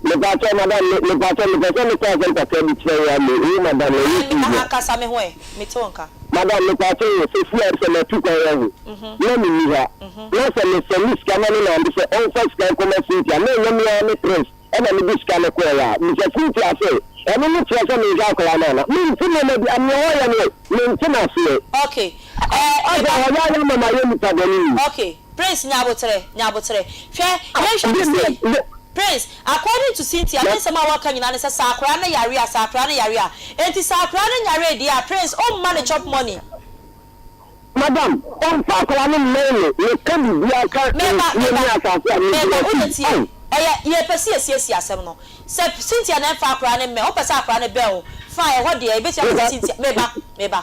Mepakyɛw madam me mepakyɛw mepɛ sɛ meka asɛm kakra bi kyerɛ wo a me wo madam ɛnyɛ Ɛɛ easy a. ankasa me ho ɛ mete wo nka. Madam mepakyɛw o sɛsi a sɛ matu kwan ahu na menni ha na sɛ me sɛnde sika ma me maame sɛ ɔmfa sika nkɔma Cynthia na ɛnyɛ me ara me Prince ɛna mede sika no kɔɔeɛ a bisa Cynthia sɛ ɛno no kyerɛ sɛ menhwɛ akwadaa no anaa mente nneɛma bi a nea ɔyɛ no mente no aseɛ. Okay ɛɛ Asɛ meba. ɔyɛ ayɛ ama mayɛ nipa bɔne ni. Okay Prince nya aboterɛ, nya aboterɛ. Hwɛ, yɛnhwɛ no sei. Prince, according to Cynthia, ne nsɛm a waka nyinaa ne sɛ, sɛ akwadaa no yare a, sɛ akwadaa no yare a. Enti sɛ akwadaa no nyaree deɛ a, Prince, womma no chop money. Madam, ɔmfa akwadaa no mmɛn me, meka biribiara ka Meba, nsuo meba, ne asase a meba, megyina wo so deɛ yi. tie. Ao! Ɛyɛ, yɛpɛ sɛ yɛsiesie asɛm no. Sɛ Cynthia na ɛmfa akwadaa no mmɛn, wopɛ sɛ akwadaa no bɛn wo, fine, ɛhɔ deɛ, yɛbɛtumi aka sɛ Cynthia, meba, meba.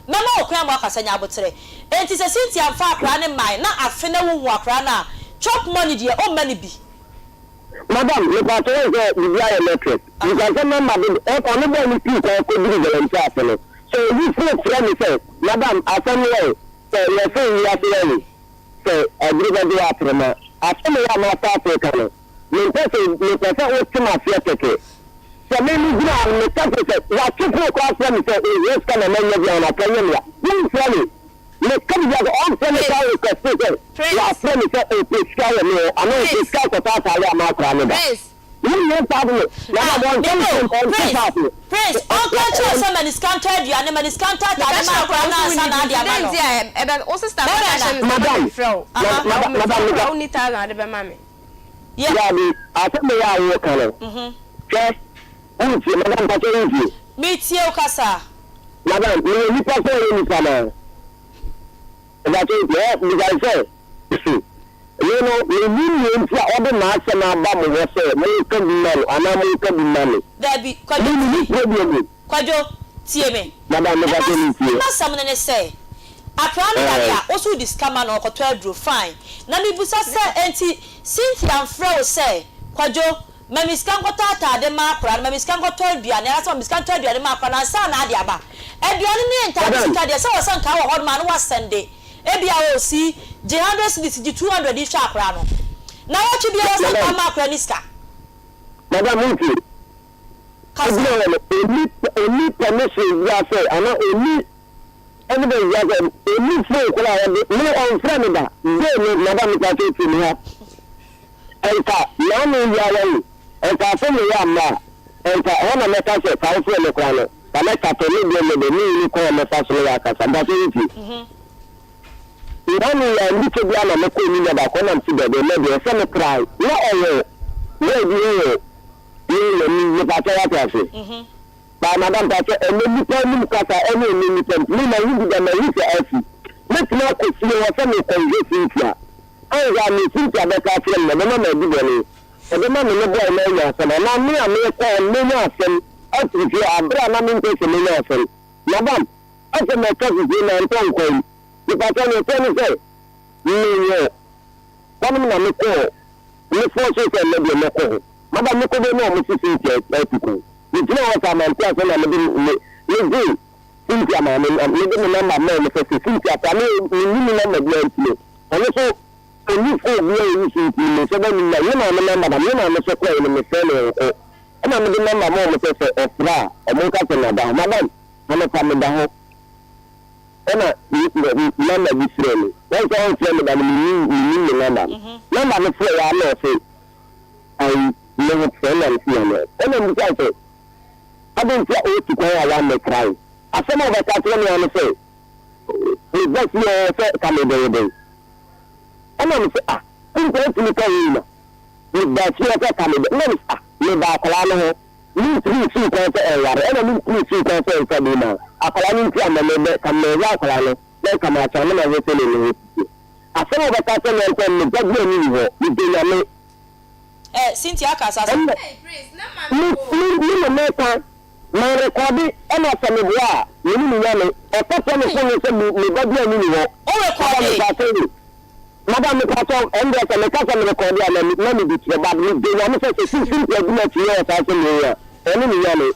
Mɛma wo kwan ma woakasa, nya aboterɛ. Enti sɛ Cynthia mfa akwadaa no mmae na afe na wonhu akwadaa no a, chop money deɛ ɔmma no bi. Madam, mepaakyɛw woahu sɛ biribi ayɛ network. Bisa sɛ number dodo ɔ ɔne boy no tuu kwan kɔduru volunteer ase no, sɛ obi phone frɛ me sɛ madam asɛm no ɛ, sɛ yɛse wiase ɛ, sɛ aduru bɛgye wo atrema. Asɛm wei a mastarte reka no, mempɛ sɛ mepɛ sɛ wote m'aseɛ kɛkɛ. Sɛ me megyina ha no meka kyerɛ sɛ watwe phone koraa frɛ me sɛ ohia sika na manya bi a na aka nyɛ me a, womfrɛ me. Meka biribi a sɛ ɔmfrɛ me koraa request sɛ wafrɛ me sɛ ɔpɛ sika wɔ me hɔ anaa ɔpɛ sika akɔtɔ ataade ama akwadaa no da. Wonyɛ saa de no, na Ah, ɔnkyɛ meba me o, sɛ ɔnte Prince, saa ase. Prince, ɔnka nkyerɛ wo sɛ ma ne sika ntɔ aduane, ma ne sika ntɔ Meka ataade ma kyerɛ akwadaa wo no sɛ ansa wonni na bi ade nti ama dɛn no. nti a ɛbɛ wo sister Bɛrima koraa ka na. kyerɛ me sɛ ma Madam, memfrɛ wo Aha. na madam, mefrɛ madam, wo koraa meka. wonni thousand a wode bɛma me. Yɛ. Dabi, asɛm wei a woreka no, hwɛ, wontie, madam mpakyɛ wontie? Metie wo kasa. Madam, meyɛ nipa sɛ ɔyɛ nipa no ara. Mpakyɛ wontie? Ɛ, bisa no sɛ, me no, mennim nea nti a ɔde m'asɛm aba mo hɔ sɛ monka bi ma no anaa monka bi ma me. Dabi, Kwadwo Me, menni tie. problem o. Kwadwo, tie me. Madam, mepakyɛ Mma, mentie. m'asɛm no ne sɛ, akwadaa no yare Ɛɛ. a, wo nso wode sika ma no, ɔkɔtɔ aduro, fine. Na mebisa sɛ, enti Cynthia mfrɛ wo sɛ, Kwadwo, Ma me sika nkɔtɔ ataade mma akwadaa no, ma me sika nkɔtɔ aduane, anaasɛ ma me sika ntɔ aduane mma akwadaa no ansa na ade aba. Aduane ne ntaade Madam. sika deɛ, sɛ wɔ sɛ nka wɔ hɔ nom a na woasɛnde. Ebia o, see, gye hundred cedis, gye 200 yi hwɛ akwadaa no. Nawɔtwe biara wɔ sɛ nka Madam. woma akwadaa no sika. Madam, wontie. Kasa. Ogyina hɔ no, ɔnni, ɔnni permission biara sɛ, anaa ɔnni evidence biara sɛ, ɔnni phone koraa a ɔde, me ɔmfrɛ me da. Day no, madam, mepa kyɛw tie me ha. Nka n'ano yi ara yi, nka afe no yɛ amma a, nka ɛhɔ na mɛka sɛ fa wo frɛ me koraa no, ka mɛka to me deɛ mede me nni kwan a mɛfa so ne wo akasa. Mpakyɛ wotie? N'ano yi ara, mmirika bi ara na mekɔɔ me nua baako hɔ na mese dabi ɛnnɛ deɛ ɛsɛ me try. Na ɔwɔ boy bi wɔ ne n'anim, mepakyɛ woate ase? Paa madam mpakyɛ ɛnɛ nnipa anim kasa ɛne ɛnɛ nnipa nti me mahu bi da mahu sɛ afi. Mɛtumi akɔ fie hɔ sɛ mekɔhwehwɛ Cynthia. Anhwɛ a nea Cynthia bɛka akyerɛ me no, ɛbɛma madi bɔne. Ɛbɛma me ne boy no anya asɛm, anaa me a merekɔ hɔ no menya asɛm afiri fie hɔ bere a na mempɛ sɛ menya asɛm. Madam, asɛ mɛka fufuo na antɔ nkwan yi. Mepakyɛw, nea ɛteɛ ne sɛ, mewɔ hɔnom na mekɔɔ, mefɔɔsoo sɛ ɛnnɛ deɛ mɛkɔ hɔ. Madam, mekɔduu na wɔse Cynthia atu kwan. Megyinaa hɔ saa, mante ase na mede me, megyee Cynthia maame, mede me nɔmba maa wɔn sɛ sɛ Cynthia frɛ a, me, menni ne nɔmba biara nti no, Ɔno nso ɔnni phone biara a ɔyi so nti no menhyɛ da nnim na me maame number da me maame so kɔe no mefrɛ no ɔnkɔ ɛna mede number ma ɔmo sɛ sɛ ɔfrɛ a ɔmo nka sɛ mada hɔ madam anɔpa meda hɔ ɛna number bi frɛ me wɔn sɛ ɔnfrɛ me da no mennim mennim ne number no number no frɛ yɛ a na ɔse ayi me ho frɛ na mese nyame ɛna mbisa sɛ adɛn nti a ɔtu kwan a wammɛtrae asɛm a ɔbɛka kyerɛ me ara ne sɛ Me ba fie hɔ sɛ ka me bɛyɛ dɛn? Ɛna me sɛ ah nka ntumi ka wei na me ba fie hɔ sɛ ka me bɛ ɛna me sɛ ah me ba akwadaa no ho me ntumi nsi kwan sɛ ɛnware ɛna me ntumi nsi kwan sɛ nfa bi ma akwadaa no nti ama me bɛ ka me hwɛ akwadaa no na nka ma akyɛ na ma hwɛ sɛ ne ne ho sisi asɛm a ɔbɛka sɛ me ntɛm me ba bi ani ni hɔ me gye nyame Eh, Cynthia aka saa asɛm. Ɛna me me me na meka Ma rekɔde ɛna sɛ me boa a me ne me nyame ɔka kyerɛ me fone sɛ me me ba bi ani ni hɔ Wo madam rekɔde? mepakyɛw o madam mepakyɛw ɛndeɛ sɛ meka sɛ me rekɔde a na me na me di kyerɛ but me gye nyame sɛ sɛ simple adwuma akyinnye wɔ saa asɛm wei ho a ɔne me nyame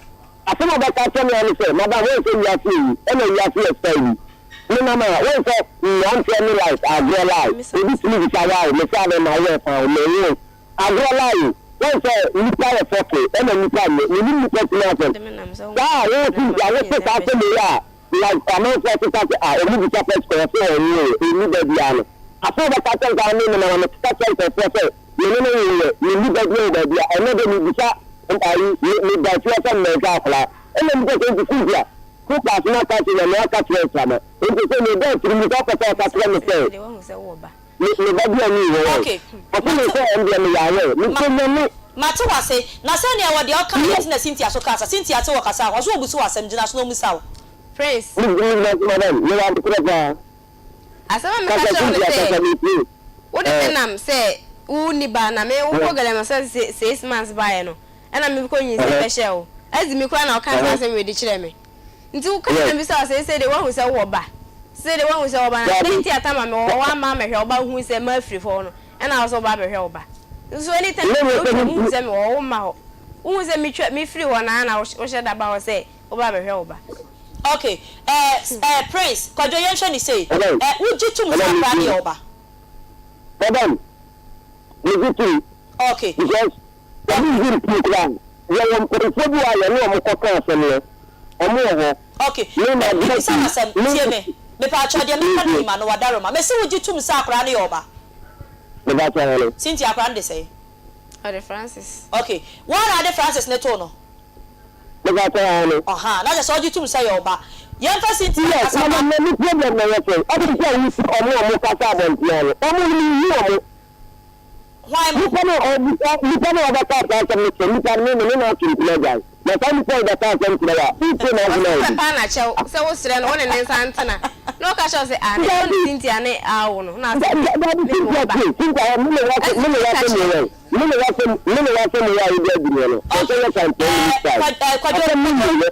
asɛm a ɔbɛka akyerɛ me ara ne sɛ madam wohu sɛ wiase yɛ yi ɛna wiase yɛ style bi me nam a wohu sɛ mmeranteɛ ne life agorɔ lie obi tumi bisa wow me sɛ adɛn na woyɛ saa o me wo Agorɔ lie o, woahu sɛ nnipa yɛ fɔke ɛna nnipa nyɛ, menim nnipa tumi asɛm saa a wo Cynthia wo te saa asɛm wei a like amanfoɔ keka sɛ ah ɔmo bisa first kɔ ɔse ɔnwo o ɛnni ba biara no afei wobɛka kyerɛ nka me menam a mekeka kyerɛ nkurɔfoɔ sɛ me ne no nwoeɛ menni ba biara wɔ baabi a ɛnɛ deɛ mebisa ayi me meda fie sɛ mmɛnhwɛ akwadaa ɛna mebisa sɛ nti Cynthia wo paase no aka sɛ nyame aka kyerɛ mframa nti sɛ meda afiri mu sɛ wopɛ sɛ ɔka kyerɛ me sɛ Me me ba bi a ni hɔ ɛ. Okay. Ɔse me Mate. sɛ ɛndeɛ me yɛ aware. Me Ma pɛ nyame. mate wase. Na sɛnea wɔ deɛ ɔka yɛ Yes. nti na Cynthia so kasa. Cynthia te wɔ kasa ho. Ɔse ɔbusa wo asɛm, gyina so na ɔmusa wo. Prince. Me me gyina so madam. Me wɔ aboterɛ paa. Asɛm a meka Kasa kyerɛ wo ne Cynthia sɛ, kasa me tie. wode me Ɛɛ. nam sɛ wo nni ba na me wokɔ Ɛhɛ. Galamsey 6 months baeɛ no ɛna mekɔ nyinsɛn Ɛhɛ. bɛhyɛɛ wo. Adzi me koraa na wokaa saa Ɛhɛ. asɛm wei de kyerɛɛ me. Nti wo kaa na Yes. bisa wo sɛ seisei deɛ woahu sɛ wowɔ ba? Seisei deɛ woahu sɛ wowɔ ba na Dabi. dɛn nti a tama mewɔ hɔ woamma ammɛhwɛ wo ba wohui sɛ mafiri hɔ no ɛna wo sɛ woba abɛhwɛ wo ba nso anytime Me biara me sɛ wotwa me mu hu sɛ mewɔ hɔ womma hɔ wohu sɛ metwa mefiri hɔ no ara na wohyɛ da ba hɔ sɛ woba abɛhwɛ wo ba. Ok eh eh Prince Kwadwo yɛnhwɛ no sei Madam, eh wogye tom sɛ madam akwadaa no metie. yɛ wo ba? Madam, megye tom Ok. because Obi ngye ntom koraa. Yɛwɔ mpanyinfoɔ bi wɔ hɔ a yɛne wɔn kɔ ka asɛm no, wɔn wɔ hɔ. Ok, Me me ma mebisa wo asɛm, me tie me, mepaakyɛw deɛ meka no nim ano, wadaroma, mese wogye tom sɛ akwadaa no yɛ ɔba? Mepaakyɛw hene? Cynthia akwadaa no de sɛn? Ɔde Francis. Ok, woa na ade Francis no too no? Mepaakyɛw hene? Ɔhaa, na kyerɛ sɛ ɔgye tom sɛ yɛ ɔba. Yɛmfa Cynthia Yes, nkasa ma. madam na me problem na ɛyɛ sɛn? Adɛn nti a wosi wɔn a wɔkasa abɔnten ano? Wɔn no menhu wɔn. Hwan mo? Nipa no a ɔbisa, nipa no a ɔbɛka saa asɛm no kyerɛ nipa no, me me ne no ato ntoma agyae. Na saa nipa yi bɛka asɛm kyerɛ wo a, wontie n'asɛm a Ɔse ɔdi. wopɛ paa na kyɛw sɛ wo srɛ no wo ne ne nsa ntena na ɔka kyerɛ wo sɛ ah ne dɔ ne Dabi, Cynthia ne awo no na da, ɔse da, dabi, me ne Cynthia wo ba tie, Cynthia, hɛ, me ne wo asɛm, ɛse me ne wo ka asɛm kyerɛ wei, me. me ne wo asɛm, me ne wo asɛm wei a wode adi me no, Ok, ɛsɛ yɛ kan 10 ɛɛ, minutes time. Kwa, ɛɛ, Kwadwo, Asɛm no Kwadwo, wie yɛ.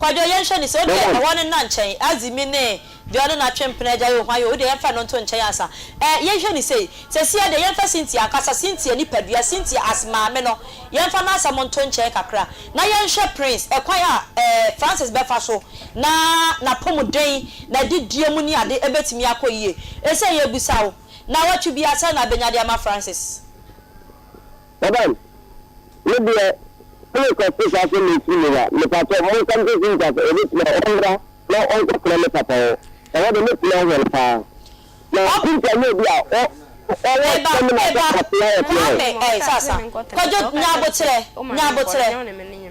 Kwadwo, yɛnhwɛ no sei, wo deɛ ɛhɔ no nna nkyɛn, Azimi ne deɛ ɔne no atwe mpena agya yɛ hwan o, wo deɛ yɛmfa ɛno nto nkyɛn ansa. Ɛɛ, yɛnhwɛ no sei, seesei deɛ yɛmfa Cynthia ankasa, Cynthia nipadua, Cynthia as maame no, yɛmfa n'asɛm nto nkyɛn kakra, na yɛnhwɛ Prince, ɛkwan a ɛɛ Francis bɛfa so na n'apɔmuden, n'adidie mu ne ade bɛtumi akɔ yie. Ɛsei yɛrebisa wo, nnawɔtwe biara sɛn na abɛnya de ama Francis? Madam, me deɛ me request saa sɛ mefiri mu ha, mepakyɛw monka nkyerɛ Cynthia sɛ ɔbɛtumi a ɔmmra na ɔnkɔtena me papa hɔ, ɛhɔ deɛ mɛtumi ahwɛ no paa. Na Cynthia nyɛ obi a ɔ ɔwɔ Meba, stamina sɛ meba, ɔtena hɔ tena hɔ. Kwame, ɛɛ, Sasa, Kwadwo, nya aboterɛ, nya aboterɛ.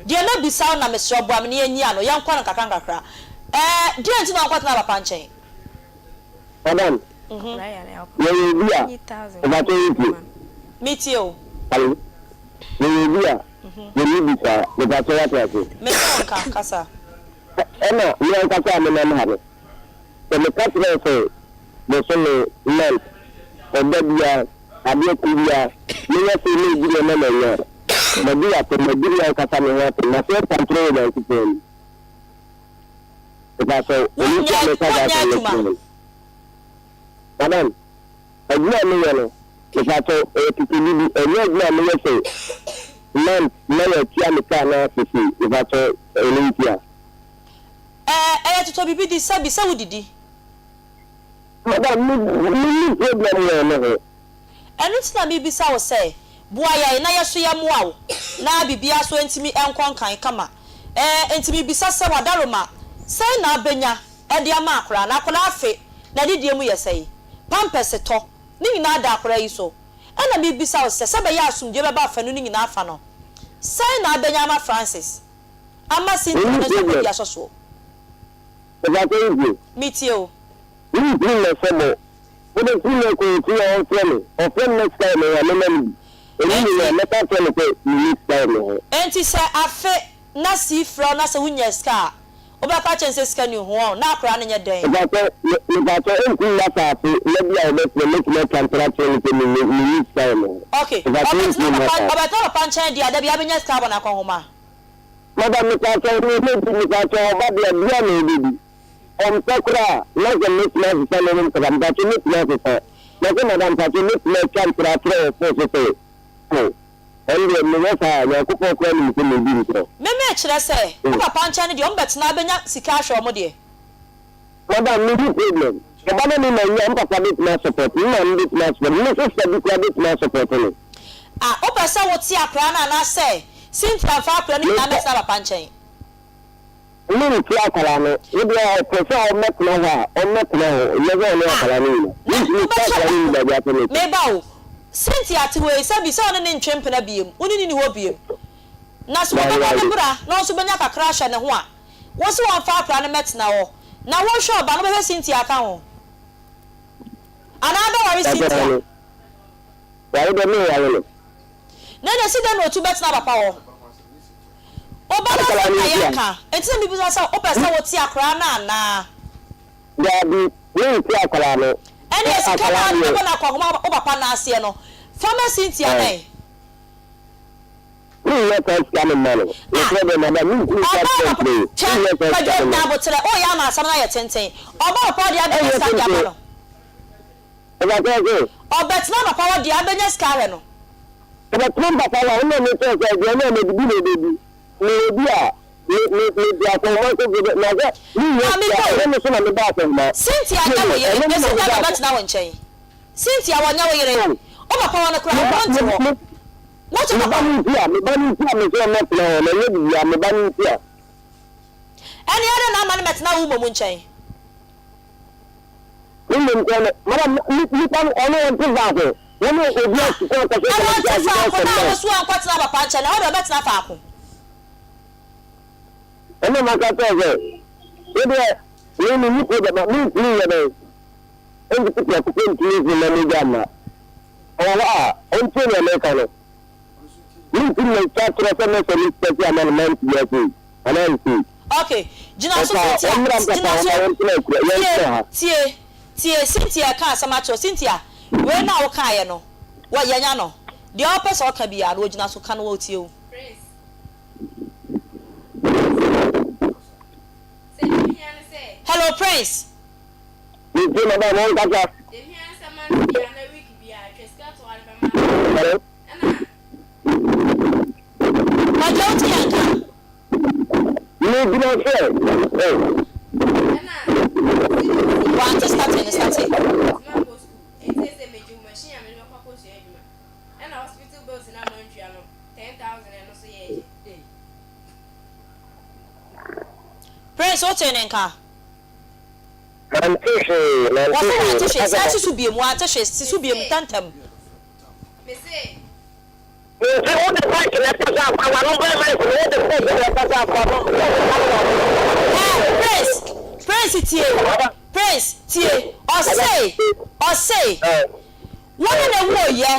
Deɛ mɛbisa wo na mesrɛ wo boa me na yɛnyi ano, yɛnkɔ no nkakra nkakra. Ɛɛ, deɛn nti na ɔnkɔtena papa nkyɛn? Madam, yɛyɛ obi a, mpakyɛ wotie? Metie o. Alo, yɛyɛ obi a, yɛnni bi saa, mepakyɛ woate ase? Mete wo nka, kasa. Ɛna me ankasa a menam ha no, sɛ meka kyerɛ wo sɛ bosome, month, ɔda biara, adeɛ koro biara, meyɛ sei na ɛdi me ma manya a, madi w'atɛm, madi me ankasa me ho atɛm, maso aka ntorɔ wɔ Nyankopɔn anim. Mepakyɛw, ɛno nti a Wonyɛ meka saa wonyɛ asɛm no adwuma. kyerɛ wo no. Madam, adwuma a meyɛ no, mepakyɛw, ɛyɛ ketewbi, ɛnyɛ adwuma a meyɛ sɛ month na wɔatua me ka anaa sesei, mepakyɛw, ɛno nti a. Ɛɛ, ɛyɛ totɔ biribi di, sɛbi, sɛ wodidi. Madam, me, menni problem wɔ ɛno ho. Ɛno nti na mebisa wo sɛ, boa yɛn na yɛso yɛmmoa wo na biribiara so ntumi nkɔ nkan kama. Ɛɛ, enti mebisa sɛ, Wadaroma, sɛn na abɛnya de ama akwadaa no? Akwadaa afe, n'adidie mu yɛ sɛn? Pampɛse tɔ, ne nyinaa da akwadaa yi so. Ɛna mebisa wo sɛ, sɛ ɛbɛyɛ a asomdwoeɛ bɛba afanu no nyinaa afa no, sɛn na abɛnya ama Francis, ama Cynthia Menni no nso problem. akɔdi asɔsoɔ? Mepakyɛ wo tie. Metie wo. Mentumi mmɛsɔ bɔ. Wode firi me kɔ ofie a ɔmfrɛ me. Ɔfrɛ me na sika wɔ me ho a, mɛma no bi. Ɛnni me ho a, mɛka akyerɛ no sɛ menni sika wɔ me ho. Enti sɛ afe na sii frɛ wo na sɛ wonya sika a, wobɛka akyerɛ no sɛ sika nni ho ɔ, na akwadaa no nyɛ dɛn? Mepakyɛ, mepakyɛ, ɛntumi mma sɛ afe na bi a ɔbɛfrɛ me, mɛtumi atwa ntorɔ akyerɛ no sɛ menni, menni sika wɔ me ho. Ok, Mepakyɛ, ɔbɛtena ɛntumi mma papa, saa. ɔbɛtena papa nkyɛn deɛ a, da biara bɛnya sika abɔ no akɔnhoma. Madam, mepakyɛ, nea mɛdi, mepakyɛ, ɔba deɛ, bia na ɔbɛdi. Ɔmpɛ koraa na sɛ mɛtumi asesa n'anom kasa mpakyɛ mɛtumi asesa na sɛ madam mpakyɛ mɛtumi atwa ntorɔ akyerɛ wɔ phone so sɛ oh ɛno deɛ meyɛ saa a Nyankopɔn koraa nim sɛ medi ntorɔ. Me me kyerɛ sɛ wo papa nkyɛn no deɛ ɔmo bɛtena abɛnya sika ahwɛ ɔmo deɛ. Madam menni problem ɔba na me ma nyi a me papa bɛtumi asupɔt me maame bɛtumi asupɔt me sister bi koraa bɛtumi asupɔt me. Ah wopɛ sɛ wote akwadaa no anaasɛ Cynthia mfa akwadaa no nyinaa mmɛtena papa nkyɛn. Mentie akwadaa no. Wo deɛ ɔpɛ sɛ ɔmmɛtena hɔ a, ɔmmɛtena hɔ. Nyɛ sɛ ɔne Ah, akwadaa no nyina. na Mentumi ntie wobɛkyɛ akwadaa no nni baabi asɛ mekɔ. Me ba o, Cynthia te hɔ yi, sɛbi sɛ ɔne no ntwe mpena biom, wo ne no nni hɔ biom. Na sɛ Daabi, wɔbɛbɔ ne daabi. bra na ɔnso bɛnya kakra ahwɛ ne ho a, wo se wɔmfa akwadaa no mmɛtena hɔ. Na wohwɛ ɔba no, wobɛhwɛ Cynthia aka ho? Anaa wobɛware Dabi, Cynthia? maame. Ware deɛ menware no. Na ɛnna esi dɛn na otu bɛtena papa hɔ? Wo ba no Akwadaa asɛm no na nti a. yɛreka. Enti na mibisa sɛ, wopɛ sɛ wote akwadaa no anaa? Dabi, mente akwadaa no. Ɛnneɛ Sɛ sika no a akwadaa wode deɛ. bɛbɔ no akɔnhoma wo papa nan aseɛ no, fa ma Cynthia Ɛɛ. na ɛ. Menyɛ saa sika no mma no. Ah! Nokorɛ deɛ, madam, mentumi nka Ɔbaa kyerɛ papa, nkyerɛ yi. hwɛ, Menyɛ saa sika Kwadwo, no mma nya no. aboterɛ, woreyɛ ama asɛm no ayɛ tenten. Ɔbaa papa hɔ deɛ abɛnya Ɛnyɛ sika de ama tenten. no. Ɔbɛka sɛ. Ɔbɛtena papa hɔ deɛ abɛnya sika ahwɛ no. Ɔbɛtena papa hɔ a, ɛnna mekyerɛ sɛ aduane a mede bi na ɔbɛdi. Meyɛ obi a me me mede akɔnhoma nso bɛ na sɛ mennya Maame sika a, Joe, ɛnyɛ me so na mebɔ akɔnhoma. Cynthia Tie nyɛ me, wo yere, ɛnyɛ me na ɛsi dɛn mebɔ na akɔ. ɔbɛtena wo nkyɛn? Cynthia wɔnyɛ wo yere, Oh, wo papa hɔ no koraa me wo ba ho nte me hɔ. me Wote me papa ba hɔ. no nti a, me ba no nti a me sɛ ɔmmɛtena hɔ no, ɛnyɛ biribiara, me ba no nti a. Ɛnneɛ adɛn na ama no mmɛtena wo mmom nkyɛn? Mmom sɛ no, madam, nipa no, ɔno ɔnte faako. Wo ne obi Ah, asi kwan akɔhwɛ na sɛ wɔnte ɔnte ase faako bɛyɛ na sɛ wo nso woankɔtena papa nkyɛn, na ɛhɔ deɛ ɔbɛtena faako. Ɛna maka kyerɛ sɛ, wo deɛ, me me ni problem a, mentumi nyɛ dɛn, ɛnti prɛko pɛ ntumi mfi mma mogya mma. Ɔwɔ hɔ a, ɔntie nea meka no. Mentumi mɛtwa torɔ sɛ mɛsɛ me sika si ama no mantumi asei, anaa nsei. Ok, gyina so Ɔfa a, Cynthia, ɔmmra mpata gyina hɔ so, ma yɛntena akura, tie, yɛntena ha. tie, tie, Cynthia ɛka asɛm akyerɛ wo, Cynthia, wei no a wokaeɛ no, wɔ, yɛanya no, deɛ ɔpɛ sɛ ɔka biara no, ɔgyina so ka no, ɔtie wo. Hello Prince. Metie madam, ɔnkasa. Hello. Kwadwo wote yɛn nka? Megyina sɛ eh. Wante starte no starte. Prince wote ne nka? Mante hwee, mante Wɔse hwee. wante hwee, san si so biom, wante hwee, si so biom ntɛntɛm. Nti wode mic na ɛkasa afa w'ano bɛn mic no wode phone na ɛkasa afa no Ɛɛ Prince, Prince tie, Prince tie, ɔse, ɔse, wo ne no woyɛ,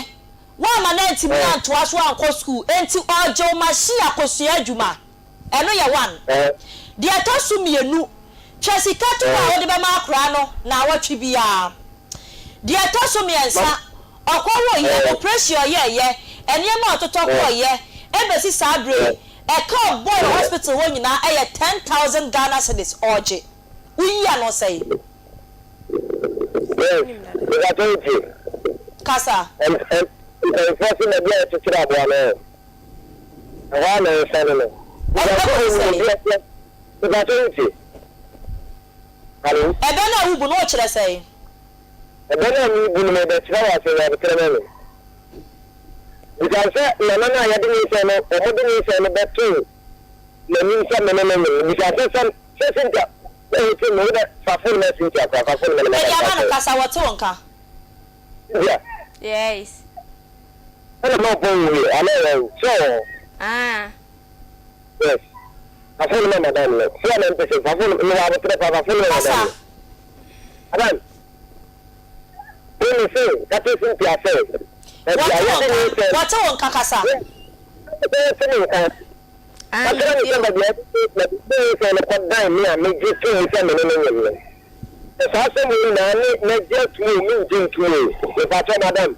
woamma no antumi antoa so ankɔ sukuu, enti ɔgye wo machine akɔsua adwuma. Ɛno yɛ one. Deɛ ɛtɔ so mienu, twa sika to hɔ a wode bɛma akwadaa no naawɔtwe biara. Deɛ ɛtɔ so miɛnsa, ɔkɔwoeɛ, oprehyɛn a ɔyɛeɛ, nneɛma a ɔtotɔ kɔeɛ, ɛbɛsi saa berɛ yi, ɛka a ɔbɔɔ wɔ hospital hɔ nyinaa ɛyɛ 10,000 Ghana cedis ɔregye. Woyi ano sɛn? Yes, meka kyerɛ wo tie. Kasa. Mpanyinfoɔ se baabi a yɛkyekyere aboa no ɛ. Ɛhɔ ara na ɔresane no. Ɛbɛ no sɛn? Mepakyɛ wo tie? Hallo? Ɛbɛ no a wobu no wokyerɛ sɛn? Ɛbɛ no a mebu no merebɛkyerɛ wo ase wɔ aboterɛ ma me. Bisa sɛ nana no a yɛde nyinsɛn no wɔde nyinsɛn no bɛtoo n'anim sɛ me ne no nyem no bisa sɛ sɛ sɛ Cynthia wotie me wodɛ fa phone ma Cynthia koraa fa phone ma no ma Mede ama no kasa wɔte wo nka. Cynthia. Yes. Ɛna ma ɔpɔn wo yɛ ana ɔwɔ wo sɛ ɔwɔ hɔ. Ah. Yes. Fa phone ma madam no. Sɛ na mpɛ sɛ fa phone no wɔ abotrɛ pa fa phone ma madam no. Madam. Wo me se ka kyerɛ Cynthia sɛ. Wɔte wo nka. Wɔte wo nka kasa. Wɔte me nka. Ka kyerɛ no sɛ baabi a yɛde nyinsɛn no kɔdan me a megye too mu sɛ me ne no nyem no. Sɛ saa asɛm wei nyinaa ne mɛgye atom oo mengye ntom oo, mepakyɛw madam,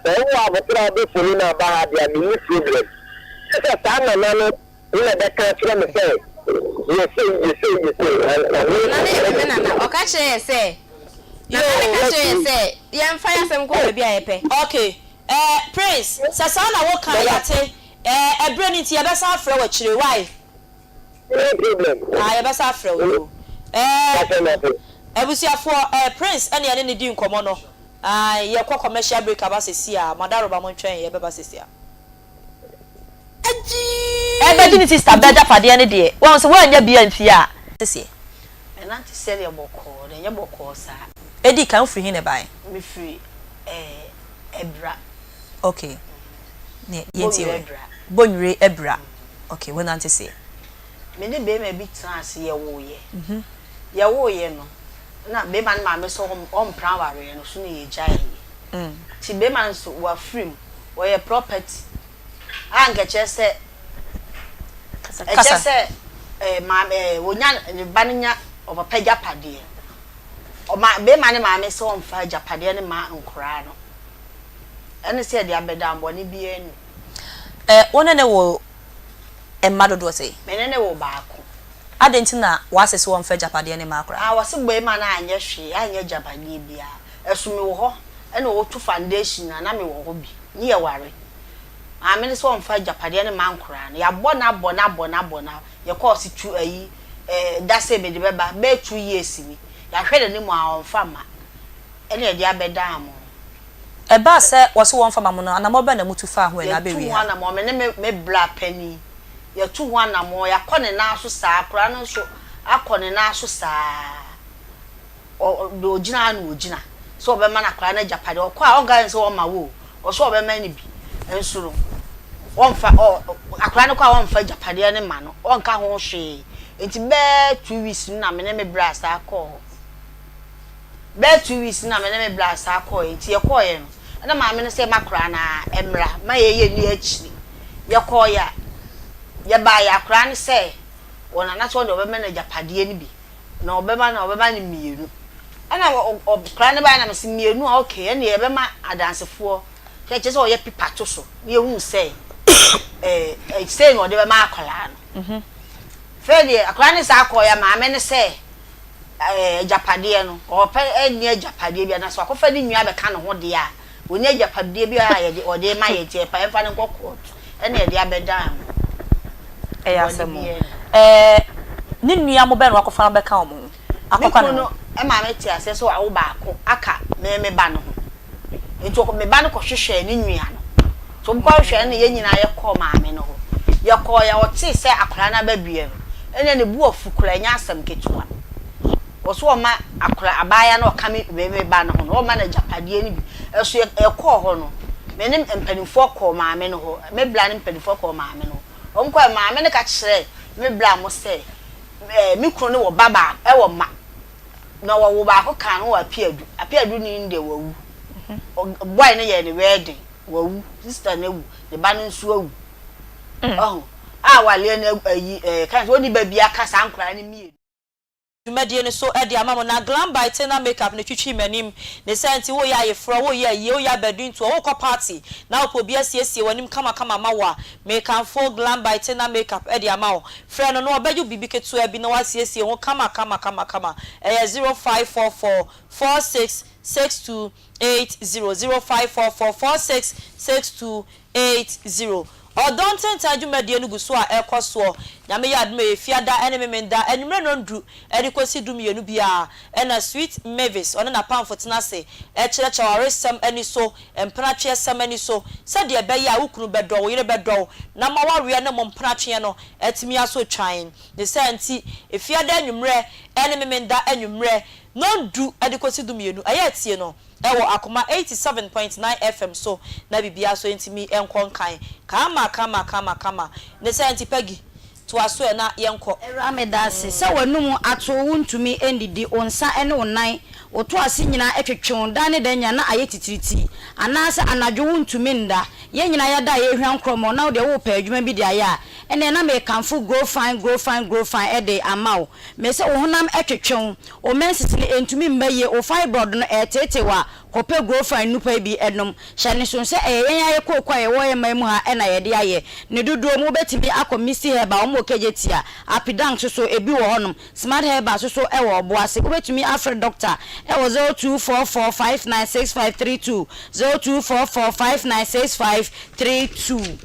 sɛ wowɔ aboterɛ a wobɛfoni no aba ha deɛ a menni problem. Gye sɛ saa nana no na ɛbɛka akyerɛ me sɛ yɛ sei, yɛ sei, yɛ sei ansa. Me Nana no yɛ me nana. Ɔka kyerɛɛ yɛ sɛ, Nana no ka kyerɛɛ yɛ sɛ yɛmfa yɛn asɛm nkɔ baabi a yɛpɛ. Okay, eh, Prince, sɛ saa na woka a, yɛate. Eh, ɛberɛ no nti yɛbɛsan afrɛ wo akyire, wai? No problem. Ah, yɛbɛsan afrɛ wo, yoo. Eh, Pakyɛ mate. abusuafoɔ, eh, Prince ɛne yɛne no di nkɔmmɔ no. Ae, yɛkɔ commercial break aba sesie a, Madaroba montwɛn, yɛbɛba sesie a. Ɛbɛgye ne sister bɛ agyapadeɛ no deɛ, wahu sɛ woannya bi amfie a. Sesie. Mɛnante sɛdeɛ bɔkɔɔ, na ɛnyɛ bɔkɔɔ saa. Ɛdii kan, wofiri he na ɛbaeɛ? Mefiri eh, Abira. Okay ne yɛntie Bonwire wei. Abira. Bonwire Abira okay wonante seɛ. Me ne barima bi tenaa ase yɛwoeɛ. Yɛwoeɛ no na barima no maame sɛ ɔmpra awareɛ no so na yɛgyaeɛ. Nti barima no nso wafiri mu, ɔyɛ property a nka ɛkyerɛ sɛ ɛkyerɛ sɛ maame ɔnya ne ba no nya ɔpapa agyapadeɛ. Ɔma barima no maame sɛ ɔmfa agyapadeɛ no mma nkoraa no. Ɛne sɛ yɛde abɛdammɔne biara nni. Ɛ, wo ne no woo mma dodoɔ sɛn? Me ne no woo baako. Adɛn nti na w'ase se wɔmfa agyapadeɛ no mma akora? Ah, wɔse boima no anyɛ hwee, anyɛ agyapadeɛ biara. Ɛso mewɔ hɔ, ɛna ɔretu foundation a, na mewɔ hɔ bi. Ne yɛware. Maame no se wɔmfa agyapadeɛ no mma nkoraa no. Yɛabɔ no abɔ no abɔ no abɔ no, yɛkɔɔ se tu ayi, eh, da sei mede bɛba, bɛyɛ 2 years ni. Yɛahwɛ n'anim a, ɔmfa mma. Ɛna yɛde abɛdaa mo. Ɛbaa sɛ wɔse wɔmfa ma mo no, anammɔn bɛn na mutu faa ho ɛ, na Yɛatu abɛwie ho ha? anammɔn, me ne me me bra panin, yɛatu ho anammɔn, yɛakɔ ne nan so saa, akwadaa no nso akɔ ne nan so saa. Ɔ ɔ deɛ ɔgyina ara na ɔgyina sɛ ɔbɛma no akwadaa no agyapadeɛ. Ɔkɔ a, ɔnka nkyerɛ no sɛ ɔmma wo o, ɔse ɔbɛma no bi nso no, ɔmfa ɔ akwadaa no kɔ a ɔmfa agyapadeɛ no mma no, ɔnka ho hwee. Nti bɛyɛ 2 weeks no na me ne me bra saa kɔɔ hɔ. Bɛyɛ 2 weeks no na me ne me bra saa kɔeɛ. Nti yɛkɔeɛ no, ɛna maame no sɛ m'akoraa no ara mmra ma yɛyɛ nni akyire. Yɛkɔeɛ a, yɛbaeɛ akoraa no sɛ wɔn nana sɛ ɔno deɛ ɔbɛma no agyapadeɛ no bi. Na ɔbɛma no ɔbɛma no mmienu. Ɛna akwadaa no baeɛ na mese mmienu a okay ɛnneɛ yɛbɛma adansefoɔ kyerɛ sɛ ɔyɛ paper to so na yɛhunu sɛ ɛɛ sei na ɔde bɛma akwadaa no. Afei deɛ akwadaa no saa kɔeɛ a maame no sɛ. Ɛɛ, agyapadeɛ no, ɔpɛ nni agyapadeɛ biara, na sɛ wakɔfa ne nua abɛka ne ho deɛ a, ɔnni agyapadeɛ biara a yɛde, ɔde rema yɛn, nti ɛpa yɛmfa no nkɔ kɔɔto, ɛna yɛde abɛdan no. Ɛyɛ Bɔne asɛm o. biara nni hɔ. Ɛɛ, ne nua mo bɛn na wakɔfa no abɛka wɔn ho? Me Akɔka kunu ne ho? no maa me tee aseɛ sɛ wawo baako aka me me ba no ho. Nti ɔkɔ, me ba no kɔhwehwɛɛ ne nua no. Nti wɔkɔhwehwɛɛ no na yɛn nyinaa yɛkɔɔ maame no hɔ. Yɛkɔeɛ a, ɔtee sɛ akwadaa no aba bio no, ɛnna ne bo afu koraa, ɛnyɛ asɛm ketewa. Ɔse ɔma akwadaa, abaayewa no a ɔka me me me ba no ho no, ɔma no agyapadeɛ no bi. Ɛso yɛ, yɛkɔɔ hɔ no, me ne mpanimfoɔ kɔɔ maame no hɔ, me bra ne mpanimfoɔ kɔɔ maame no hɔ. Wɔkɔeɛ, maame no ka kyerɛɛ me bra mo sɛ, ɛɛ, me kunu no wɔ ba baako, ɛwɔ mma. Na wɔwoo baako kaa no wɔ Apeadu. Apeadu ni no deɛ wawu. Boy no yɛɛ no wedding, wawu. Sister no awu, ne ba no nso awu. Wahu? A waleɛ no ayi ɛɛ ka sɛ ɔnni ba biara ka saa nkwadaa no mmienu. Dwumadie no so de ama mo na Glam by Tina Makeup no twitwii m'anim. Ne saa nti woreyɛ ayeforɔ, woreyɛ ayie, woreyɛ abadintoɔ, worekɔ party na wopɛ obi asiesie w'anim kamakama ama wo a, mekamfo Glam by Tina Makeup de ama wo. Frɛ no na ɔbɛgye wo biribi ketewa bi na wasiesie ho kama kama kama kama. Ɛyɛ 0544 46 62 80, 0544 46 62 80. Ɔdɔ Ntentan dwumadie no gu so a ɛrekɔ soɔ. Nyame yɛ adom a ɛyɛ Fiada ne Memenda anwummerɛ nnɔndu de kɔsi dumienu biara ɛna Sweet Mavis ɔne n'apamfo tena ase kyerɛkyerɛ awaresɛm ani so, mpenatweɛsɛm ani so sɛdeɛ ɛbɛyɛ a wo kunu bɛdɔ wo, wo yere bɛdɔ wo na mo awareɛ ne mo mpenatweɛ no atumi aso twann. Ne saa nti Fiada anwummerɛ ne Memenda anwummerɛ nnɔndu de kɔsi dumienu ɛyɛ atie no Ɛwɔ Akoma 87.9 FM so na biribiara so ntumi nkɔ nkan. Kama kama kama kama. Ne saa nti Peggy, toa so ɛ na yɛnkɔ. Awuraa medaase sɛ w'anum ato wo ntumi nnidi, wo nsa ne wo nan, wo to ase nyinaa twetwe wo da ne da nyinaa na ayɛ titiritii anaasɛ anadwo wo ntumi nda, yɛn nyinaa yɛda a yɛrehwa nkorɔmɔ na wo deɛ worepɛ adwuma bi de ayɛ a, ɛnneɛ na merekamfo Grow Fine Grow Fine Grow Fine de ama wo. Mese wo honam twetwe wo, Wo menses no ɛntumi mma yie, wo fibroid no ɛreteetee wo a, kɔpɛ Grofine nnupa yi bi nom. Hyɛ no nso sɛ ɛyɛ yɛn ara yɛ kooko a yɛwɔ yɛn man mu ha na yɛde ayɛ. Ne dodoɔ mu wobɛtumi akɔ Misty Herbal, wɔn wɔ Kejetia, Apidang nso so ebi wɔ hɔnom, Smart Herbal nso so wɔ Ɔboase. Wobɛtumi afrɛ dɔkta wɔ 0244596532, 0244596532.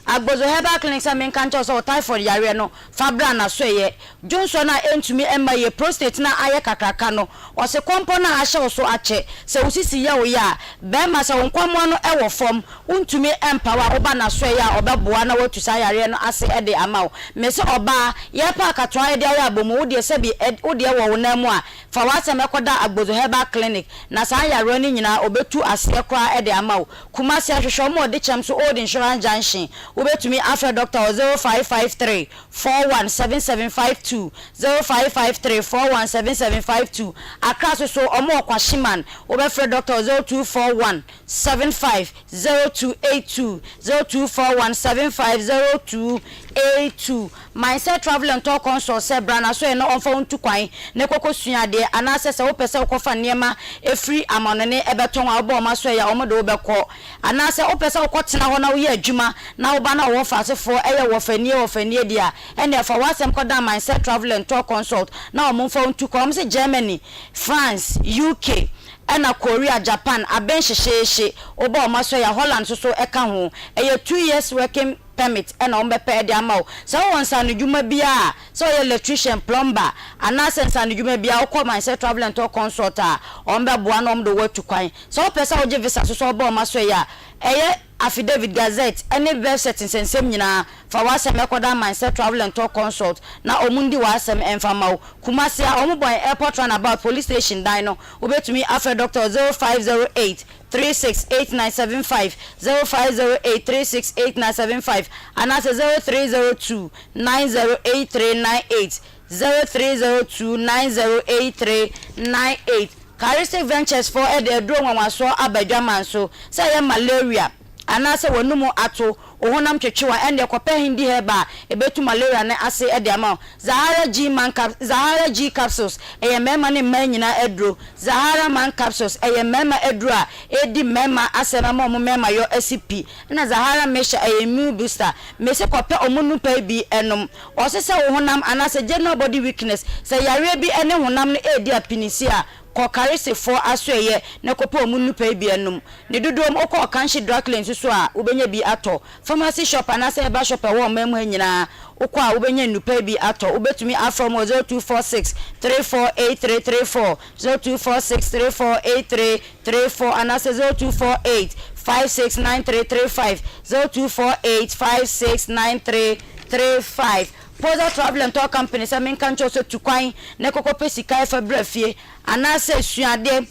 Agbozo Herbal Clinic sɛ menka nkyerɛ wo sɛ wo typhoid yareɛ no, fa bra n'asoɛeɛ. Dwonsɔ no a ɛntumi mma yie, prostate no a ayɛ kakraka no, ɔse kɔmpɔ no a ahyɛ wo so akyɛ, sɛ wo sisi yɛ wo ya a, barima sɛ wo nkwammoa no wɔ fam, wontumi mpa wo a, woba n'asoɛeɛ a ɔbɛboa na watu saa yareɛ no ase de ama wo. Mese ɔbaa, yɛrepɛ akatoa de ayɛ abomu, wo deɛ sɛbi wo deɛ wɔ wo nan mu a, fa w'asɛm kɔda Agbozo Herbal Clinic na saa nyarewa no nyinaa ɔbɛtu aseɛ koraa de ama wo. Kumasi, ahwehwɛ wɔn wɔ Dekyɛm so Old Insurance Junction. Wobɛtumi afrɛ dɔkta wɔ 0553 417752, 0553 417752. Accra nso so, wɔn wɔ Kwashiman. Wobɛfrɛ dɔkta wɔ 0241 75 0282, 0241 75 0282. Mindset Travel and Tour Consult sɛ bra n'asoɛe na ɔmfa wo ntu kwan na kɔkɔ sua adeɛ anaasɛ sɛ wopɛ sɛ wokɔfa nneɛma firi amanɔne bɛtɔn a wobɔ wɔn asoɛe a wɔde wo bɛkɔ anaasɛ wopɛ sɛ wokɔtena hɔ na woyɛ adwuma na wo ba no a ɔwɔ fasefoɔ yɛ wɔfanie wɔfanie deɛ a ɛnneɛ fa w'asɛm kɔdan Mindset Travel and Tour Consult na wɔn mfa wo ntu kwan. Wɔn se Germany, France, UK ɛna Korea, Japan abɛn hyehyeehye wobɔ wɔn asoɛe a Holland nso so ka ho. Ɛyɛ 2 years working permit na wɔbɛpɛ de ama wo. Sɛ wowɔ nsaanodwuma biara a, sɛ woyɛ electrician, plumber, anaasɛ nsaanodwuma biara, wokɔ Mindset Travel and Tour Consult a, wɔbɛboa na wɔde wo atu kwan. Sɛ wopɛ sɛ wogye visa nso so wɔbɔ wɔn asoɛeɛ a, ɛyɛ affidavit, gazette, ne birth cert nsɛnsɛm nyinaa, fa w'asɛm kɔda Mindset Travel and Tour Consult na wɔndi w'asɛm mfa mma wo. Kumasi a, wɔbɔ yɛn Airport Runabout Police Station dan no, wobɛtumi afrɛ Dɔkta wɔ 0508 368975, 0508 368975, anaasɛ 0302 908398, 0302 908398. Charistic Ventures foɔ de aduro nwanwasoɔ aba adwaman so, sɛ ɛyɛ malaria, anaasɛ w'anomu ato, wo honam twetwe wo a, ɛndeɛ kɔpɛ Hindi herbal a ɛbɛtu malaria no ase de ama wo. Zahara G man cap Zahara G capsules, ɛyɛ mmarima ne mmaa nyinaa aduro. Zahara man capsules, ɛyɛ mmarima aduro a ɛredi mmarima asɛm ama wɔn mmarima yɔ asi pi. Ɛna Zahara mixture, ɛyɛ immune booster. Mese kɔpɛ wɔn nnupa yi bi nom. Ɔse sɛ wo honam anaasɛ general body weakness, sɛ yareɛ bi ne honam no redi apinisi a, Kɔ Karesefoɔ asoɛeɛ na kɔpɛ wɔn nnupa yi bi nom. Ne dodoɔ mu, wokɔ Ɔkanhye Drug Lane nso so a, wobɛnya bi atɔ. Pharmacy shop anaasɛ herbal shop a ɛwɔ ɔman mu ha nyinaa, wokɔ a wobɛnya nnupa yi bi atɔ. Wobɛtumi afrɛ wɔn wɔ 0246 348334, 0246 348334 anaasɛ 0248 569335, 0248 569335. Poza Travel and Tour Company sɛ menka nkyerɛ wo sɛ tu kwan na kɔkɔpɛ sika fa bra fie anaasɛ sua adeɛ.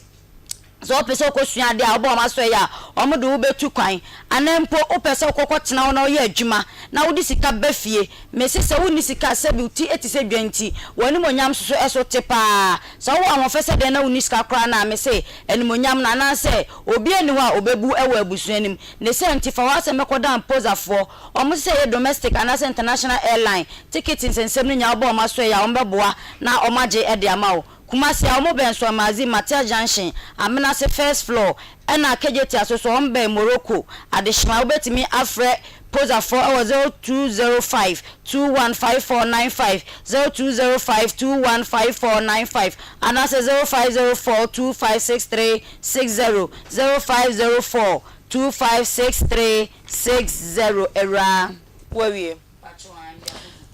Sɛ wopɛ sɛ wokɔsua adeɛ a, wobɔ wɔn asoɛeɛ a, wɔde wo bɛtu kwan. Anaa mpo wopɛ sɛ wokɔkɔtena hɔ na woyɛ adwuma na wode sika ba fie. Mese sɛ wonni sika a, sɛbi wo ti te sɛ dwa nti, w'animuonyam nso so so te pa ara. Sɛ wowɔ ahoɔfɛ sɛ dɛn na wonni sika koraa no a, mese animuonyam no anaasɛ obiara nni hɔ a ɔbɛbu wɔ abusua no mu. Ne saa nti, fa w'asɛm kɔdan Pozafoɔ. Wɔn sɛ ɛyɛ domestic anaasɛ international airline ticket nsɛnsɛm no nyinaa wobɔ wɔn asoɛeɛ a wɔbɛboa na wɔagye de ama wo. Kumasi a wɔbɛn Suamadzi, Matia Junction, Amenase first floor ɛna Kejetia so so wɔbɛn Morocco Adehyema. Wobɛtumi afrɛ Pozafoɔ wɔ 0205 215495, 0205 215495 anaasɛ 0504 256360, 0504 2563. 60 awuraa. Wawie.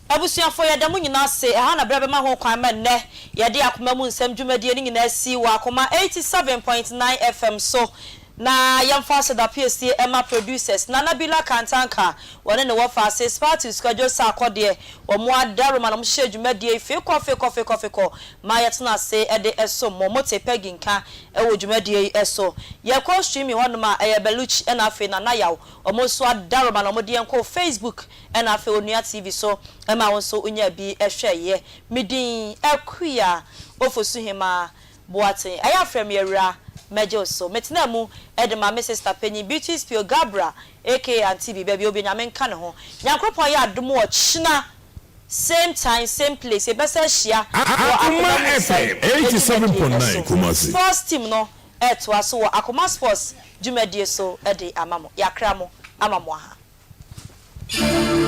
Abusuafoɔ yɛda mo nyinaa ase, ɛha na berɛ bɛma ho kwan ma nnɛ yɛde akoma mu nsɛm dwumadie no nyinaa asi wɔ Akoma 87.9 FM so. Na yɛmfa aseda piesie mma producers Nana Bila Kantanka, wɔne ne wɔfa ase Spartus Kwadwo Sarkodie, wɔn adaworoma na wɔhyehyɛɛ dwumadie yi fekɔ fekɔ fekɔ fekɔ ma yɛtena ase de som mo. Mote Peggy nka wɔ dwumadie yi so. Yɛkɔ streaming hɔnom a, ɛyɛ Beluchi ɛna afei Nana Yaw. Wɔn nso adaworoma na wɔde yɛn kɔɔ Facebook ɛna afei Onua TV so ma wo nso wonyaa bi hwɛeɛ. Me din Akua Ofosuhemaa Boateng. Ɛyɛ a frɛ me Awuraa, mɛgye wo so. Metenaa mu de ma me sister panyin Beatrice Pio Gabra aka Auntie Bi, baabi a ɔwɔ biara Nyame nka ne ho. Nyankoropɔn yɛ adom ɔkyena Same time same place yɛbɛsan ahyia wɔ Akoma mu nsɛm dwumadie so. Sports team no retoa so wɔ Akoma Sports dwumadie so de ama mo. Yɛakra mo ama mo aha.